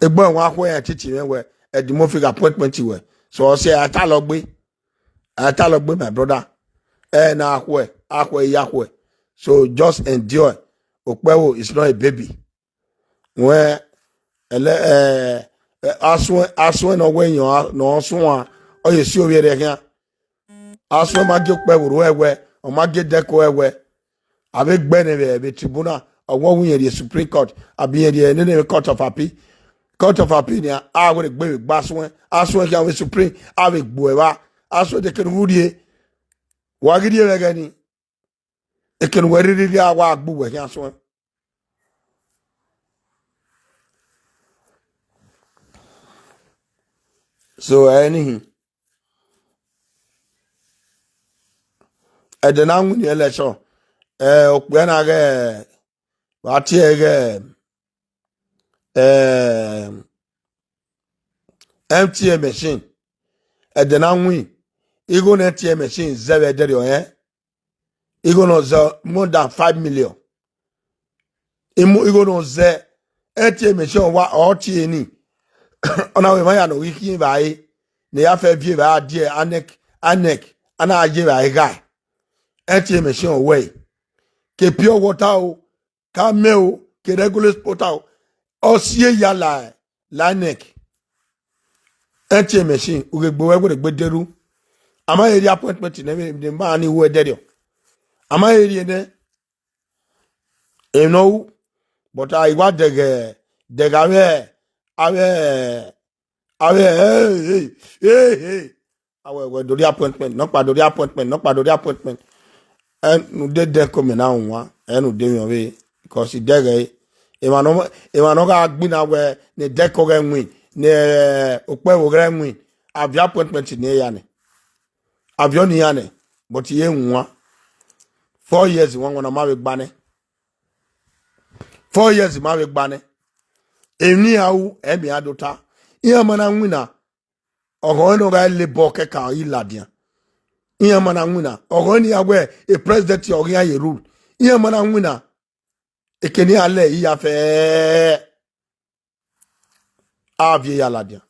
Egbọn wan khuẹ iran titi mwẹ wẹ, Eddie Murphy gha appointment wẹ. So ọ sẹ a ta lọ gbe. A ta lọ gbe, my brother. Ẹ na khuẹ, a khuẹ, I ya khuẹ. So just endure. Okpẹvbo is not a baby. Wẹ, ẹlẹ, ẹ, asuẹn, asuẹn ne ọ wẹ yan, ne ọ suan, ọ ye si ovbi ẹre khian. Asuẹn ma gie Okpẹvbo ru ẹwẹ, ọ ma gie Dẹko ẹwẹ. A vbe gbe nẹ vbe, vbe tribunal, ọ wẹ irẹn rhie Supreme Court, abi irẹn rhie nene Court of Appeal. Court of Appeal nia, a wẹ gbe vbe gba asuẹn, asuẹn khian vbe Supreme, a vbe gbe evba, asuẹn de kene u rhie, wa ghi rhie vbe ẹghẹ ni, ekene uwẹ rhirhi rhie a wa gbe uwẹ khian suẹn. So, anything. Ẹdẹ na win election, eh, okpia na ghẹ, wa tie ẹghẹ, eh, M T N machine. Ẹdẹ na win, igho ne M T N machine zẹ vbe ẹdẹrriọ, eh? Igho nọ zẹ more than five million. Imu igho nọ zẹ, M T N machine wa ọ tie ni. Ọ na wẹ emwa ya ne ọ ghi khian evbare, ne ya fẹ viọ evbare a die INEC, INEC, a na ye evbare ghae. M T N machine ọ wẹ, ke pure water o, ke amẹ o, ke regular water o, ọ si eya la, la INEC. M T N machine, u ghe gbe wẹ wẹ gbe derhu. A ma he rhie appointment nẹ, vbe ne ma ni ru ẹdẹrriọ. A ma he rhie nẹ, emwi ne ọ ru, but a i wa dẹghẹ, dẹghẹ avbe, avbe, avbe, eh, eh, eh, eh. A wẹ wẹ do rhie appointment, nọkpa do rhie appointment, nọkpa do rhie appointment. Ẹn, ne u de Dẹko mẹ na wan, ẹn, ne u de mwẹ ọvbehe, because I dẹghẹ emwa nọ, emwa ne ọ gha gbinna wẹ ne Dẹko ghẹ win, ne, eh, Okpẹvbo ghẹ win, a viọ appointment ne iran nẹ. A viọ ne iran nẹ, but I ye wan. Four years wan wan na ma vbe gba nẹ. Four years ma vbe gba nẹ. Emwi ne iran ru, ẹmwẹ iran do ta. Iran ma na winna, ọghọ ẹre ne ọ gha le bọ kẹkan i ladian. Iran ma na winna, ọghọ ẹre ne iran wẹ e president ọ ghi iran ye rule. Iran ma na winna, eke ne iran lẹ iya fẹ. A viẹ ya ladian.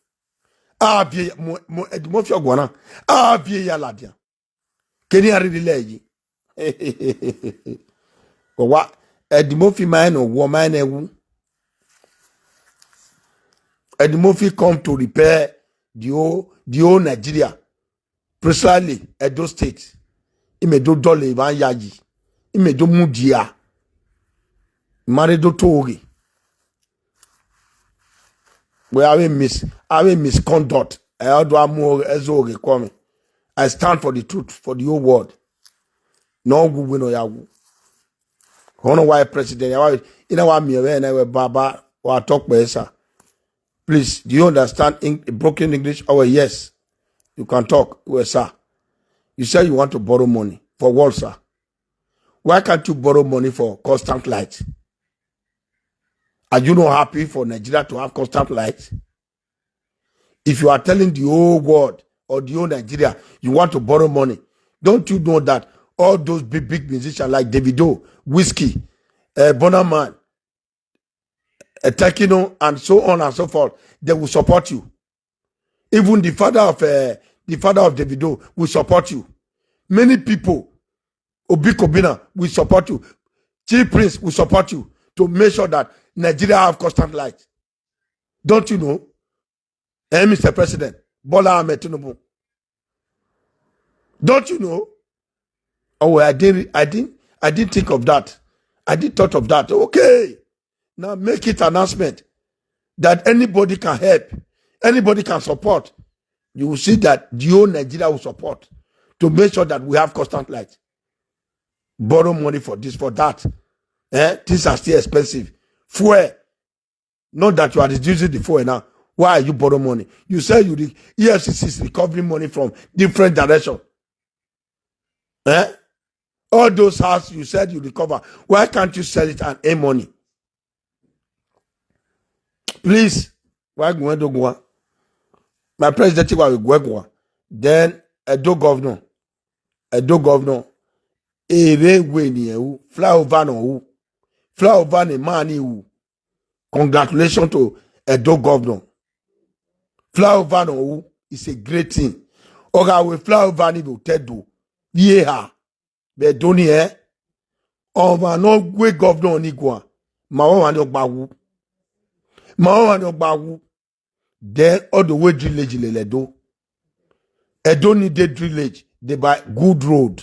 A viẹ mu, mu, Eddie Murphy ọguan na. A viẹ ya ladian. Kene iran rhirhi lẹ yi. Wa, Eddie Murphy ma rẹn ne ọ wọ, ma rẹn ne wu. Eddie Murphy come to repair the whole, the whole Nigeria. Precisely Edo State. Imẹ do dọlọ emwa yayi. Imẹ do mudia. I ma rre do to oghe. Wẹ avbe mis-, avbe misconduct, ẹ, ọ do a mu ẹzọ oghe kọ mwẹ. I stand for the truth for the whole world. Ne ọ wu uwẹ ne ọ ya wu. Ọna wa president, ya wa, I na wa miẹn vbe na wẹ baba, wa talk kpẹ, sir. Please, do you understand Eng-, broken English? Oh, well, yes. You can talk. Well, sir, you say you want to borrow money. For what, sir? Why can't you borrow money for constant light? Are you not happy for Nigeria to have constant light? If you are telling the whole world or the whole Nigeria you want to borrow money, don't you know that all those big, big musicians like Davido, Wizkid, uh, Burna Man, uh, Tekino, and so on and so forth, they will support you. Even the father of, uh, the father of Davido will support you. Many people, Obi Cubana will support you. Chief Prince will support you to make sure that Nigeria have constant light. Don't you know? Eh, Mister President, Bola Ahmed Tinubu. Don't you know? Oh, well, I didn't, I didn't, I didn't think of that. I didn't thought of that. Okay. Now make it announcement that anybody can help, anybody can support. You will see that the whole Nigeria will support to make sure that we have constant light. Borrow money for this, for that. Eh? Things are still expensive. Fuel. Not that you are reducing the fuel now. Why are you borrow money? You say you re-, E F C C is recovering money from different direction. Eh? All those houses you said you recover, why can't you sell it and earn money? Please, why go and do go? My president, why we go go? Then Edo governor, Edo governor, ere we ni u, flyover no u, flyover ni man ni u. Congratulations to Edo governor. Flyover ne ọ ru is a great thing. Ọ gha ru flyover ni vbe otọ Edo, vbe eha, vbe Edo ni, ẹ, ọmwa ne ọ gue governor ni guan, ma ọmwa ni ọ gba wu. Ma ọmwa ni ọ gba wu. Then ọ do wẹ drainage lele Edo. Edo need a drainage, they buy good road.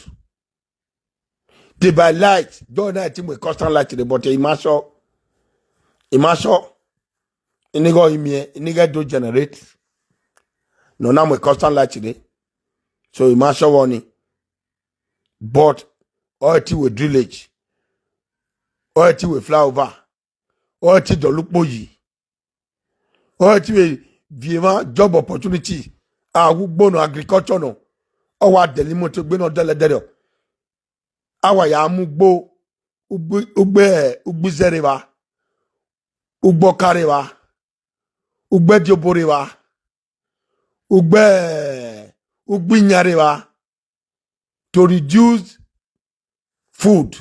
They buy light, do na ti mu constant light rre, but I ma sure. I ma sure. Inigho imiẹn, inigho do generate. No na mu constant light rre. So I ma sure vbọ ni. But ọ ti wẹ drainage. Ọ ti wẹ flyover. Ọ ti dọlọ ukpo yi. Ọ ti vbe viọ emwa job opportunity. A wu ugbo nọ, agriculture nọ. Ọ wa dẹlẹ imoto egbe nọ dẹlẹdẹlẹ. A wa ya mu ugbo, ugbo, ugbo, ugbo izẹ rre evba, ugbo ọka rre evba, ugbo ẹdiobo rre evba, ugbo, ugbo iyan rre evba. To reduce food,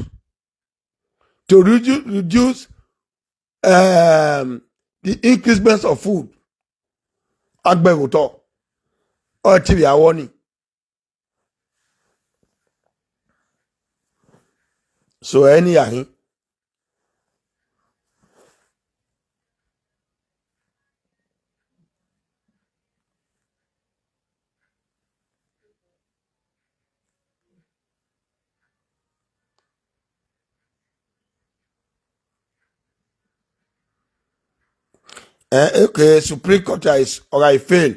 to reduce, reduce, um, the increasement of food. Agbẹghotọ, ọ ti vbe awọ ni. So, ẹni ya hin. Eh, okay, Supreme Court is, ọ gha fail.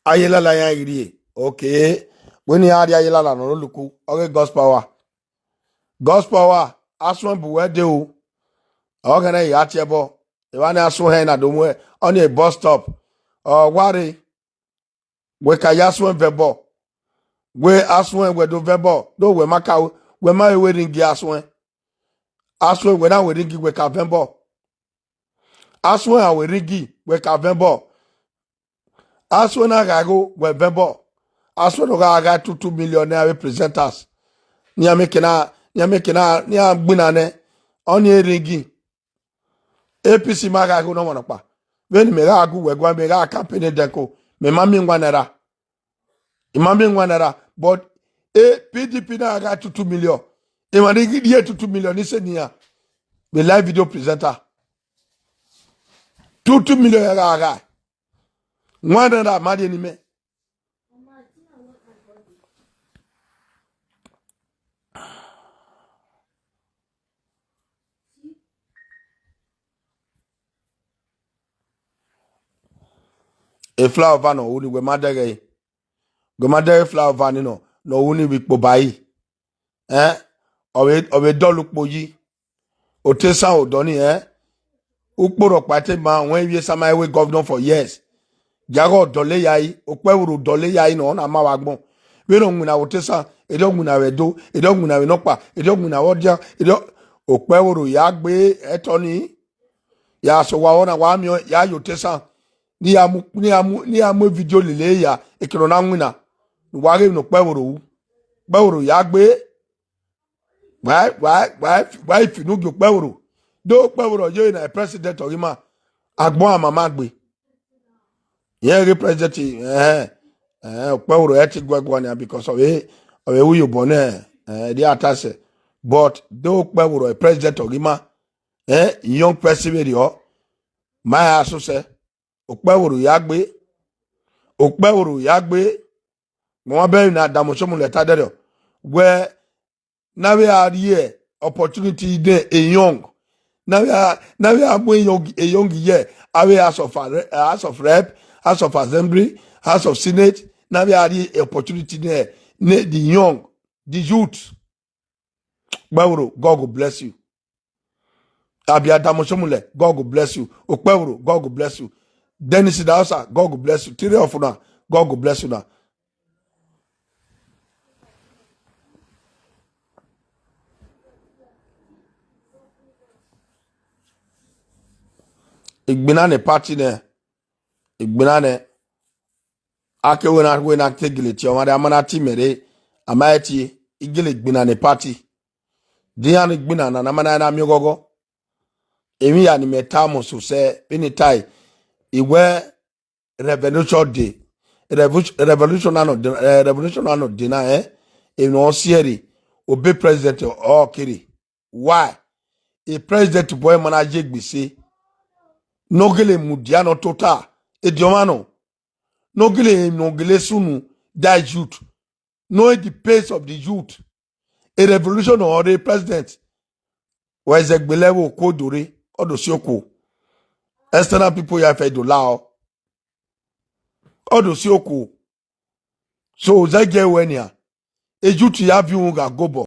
Ayelala iran ghi rrie. Okay. Wẹ ne iran rrie Ayelala nọ ne oluku, ọ ghe God's Power. God's Power, asuẹn bu wẹ de o. Ọ ghẹ ne I gha tie ẹbọ. Evba ne asuẹn hẹn na do mu ẹ, ọ ni bus stop. Ọ wa rre. Wẹ ka ya asuẹn vẹ ẹbọ. Wẹ asuẹn wẹ do vẹ ẹbọ, do wẹ ma ka, wẹ ma he wẹ ringi asuẹn. Asuẹn wẹ na wẹ ringi wẹ ka vẹ ẹbọ. Asuẹn a wẹ ringi wẹ ka vẹ ẹbọ. Asuẹn na gha igho wẹ vẹ ẹbọ. Asuẹn nọ gha gha two two million ne avbe presenters. Ne iran mieke na, ne iran mieke na, ne iran gbinna nẹ, ọ ni ringi. A P C ma gha igho ne ọmwa nọkpa. Vbene mẹ gha gu wẹ guan, mẹ gha campaign dẹko, mẹ ma miẹn one naira. I ma miẹn one naira, but, eh, P D P na gha two two million. Emwa ni ghi rhie two two million ni sẹ nian. Vbe live video presenter. Two two million ya gha gha. One naira ma rhie ne imẹ. E flyover ne ọ ru ni wẹ ma dẹghe ẹre. Wẹ ma dẹghe flyover ni nọ, ne ọ ru ni vbe ikpoba yi. Ẹn, ọ vbe, ọ vbe dọlọ ukpo yi. Otesan odọ ni, ẹn. Ukpo rhọkpa te ma wẹ ivbi esama ẹwe governor for years. Giaghẹ ọ dọlọ eya yi, okpẹvbo rre dọlọ eya yi nọ, ọ na ma vbe agbọn. Vbene ọ winna vbe Otesan, erriọ ọ winna vbe Ẹdo, erriọ ọ winna vbe nọkpa, erriọ ọ winna vbe ọdian, erriọ okpẹvbo rre ya gbe ẹtọ ni. Ya sẹ owa vbọ na, wa miẹn ọẹn, ya ye Otesan. Ne I ya mu, ne I ya mu, ne I ya mu vidio lele ya, eke ne ọ na winna. Ne uwa ghe emwi ne okpẹvbo rre ru. Okpẹvbo rre ya gbe. Wa, wa, wa, wa i fi unu gie okpẹvbo rre. Do okpẹvbo rre ọ ye na president ọ ghi ma. Agbọn a ma ma gbe. Irẹn ghe president, ẹhẹn, ẹhẹn, okpẹvbo rre ẹ te guẹ guan nian because of e, ọ vbe ru iyobọ nẹ, ẹhẹn, erriọ a ta sẹ. But do okpẹvbo rre president ọ ghi ma. Ẹn, young person vberriọ, ma ya sosẹ. Okpẹvbo rre ya gbe. Okpẹvbo rre ya gbe. Mẹ ma bẹghe na Adamosomule ta dẹrriọ. Wẹ, na vbe a rhie opportunity ne e young. Na vbe a, na vbe a mu e young, e young ye avbe House of Re-, House of Rep, House of Assembly, House of Senate. Na vbe a rhie opportunity ne, ne the young, the youth. Okpẹvbo rre, God go bless you. Abi Adamosomule, God go bless you. Okpẹvbo rre, God go bless you. Dennis Idahosa, God go bless you. Three of una, God go bless una. Igbinna ne party nẹ, igbinna nẹ. A ke wẹ na, wẹ na te gele tie ọmwa rre, a ma na tie imẹ rre, a ma he tie, I gele igbinna ne party. De iran ni igbinna na, ne a ma na, na miẹn ọghọghọ. Emwi hia ne imẹ ta ọmọ sosẹ, vbene I tae, Iwẹ revolution day, revolution, revolution na nọ de, eh, revolution na nọ de na, eh, emwi ne ọ si ẹre, obọ president ọ kere. Why? E president bọ ma na ye egbe se, ne ọ gele mudia ne ọ tota, ediọmwa nọ, ne ọ gele emwi ne ọ gele sunu da youth, knowing the pace of the youth. A revolution or a president, wẹ zẹ gbe lẹ vbe okuo do rre, ọ do si okuo. External people ya fẹ do la ọ, ọ do si okuo. So zẹgiẹ wẹ nian, e youth ya viọ uhunmwu gha gobọ.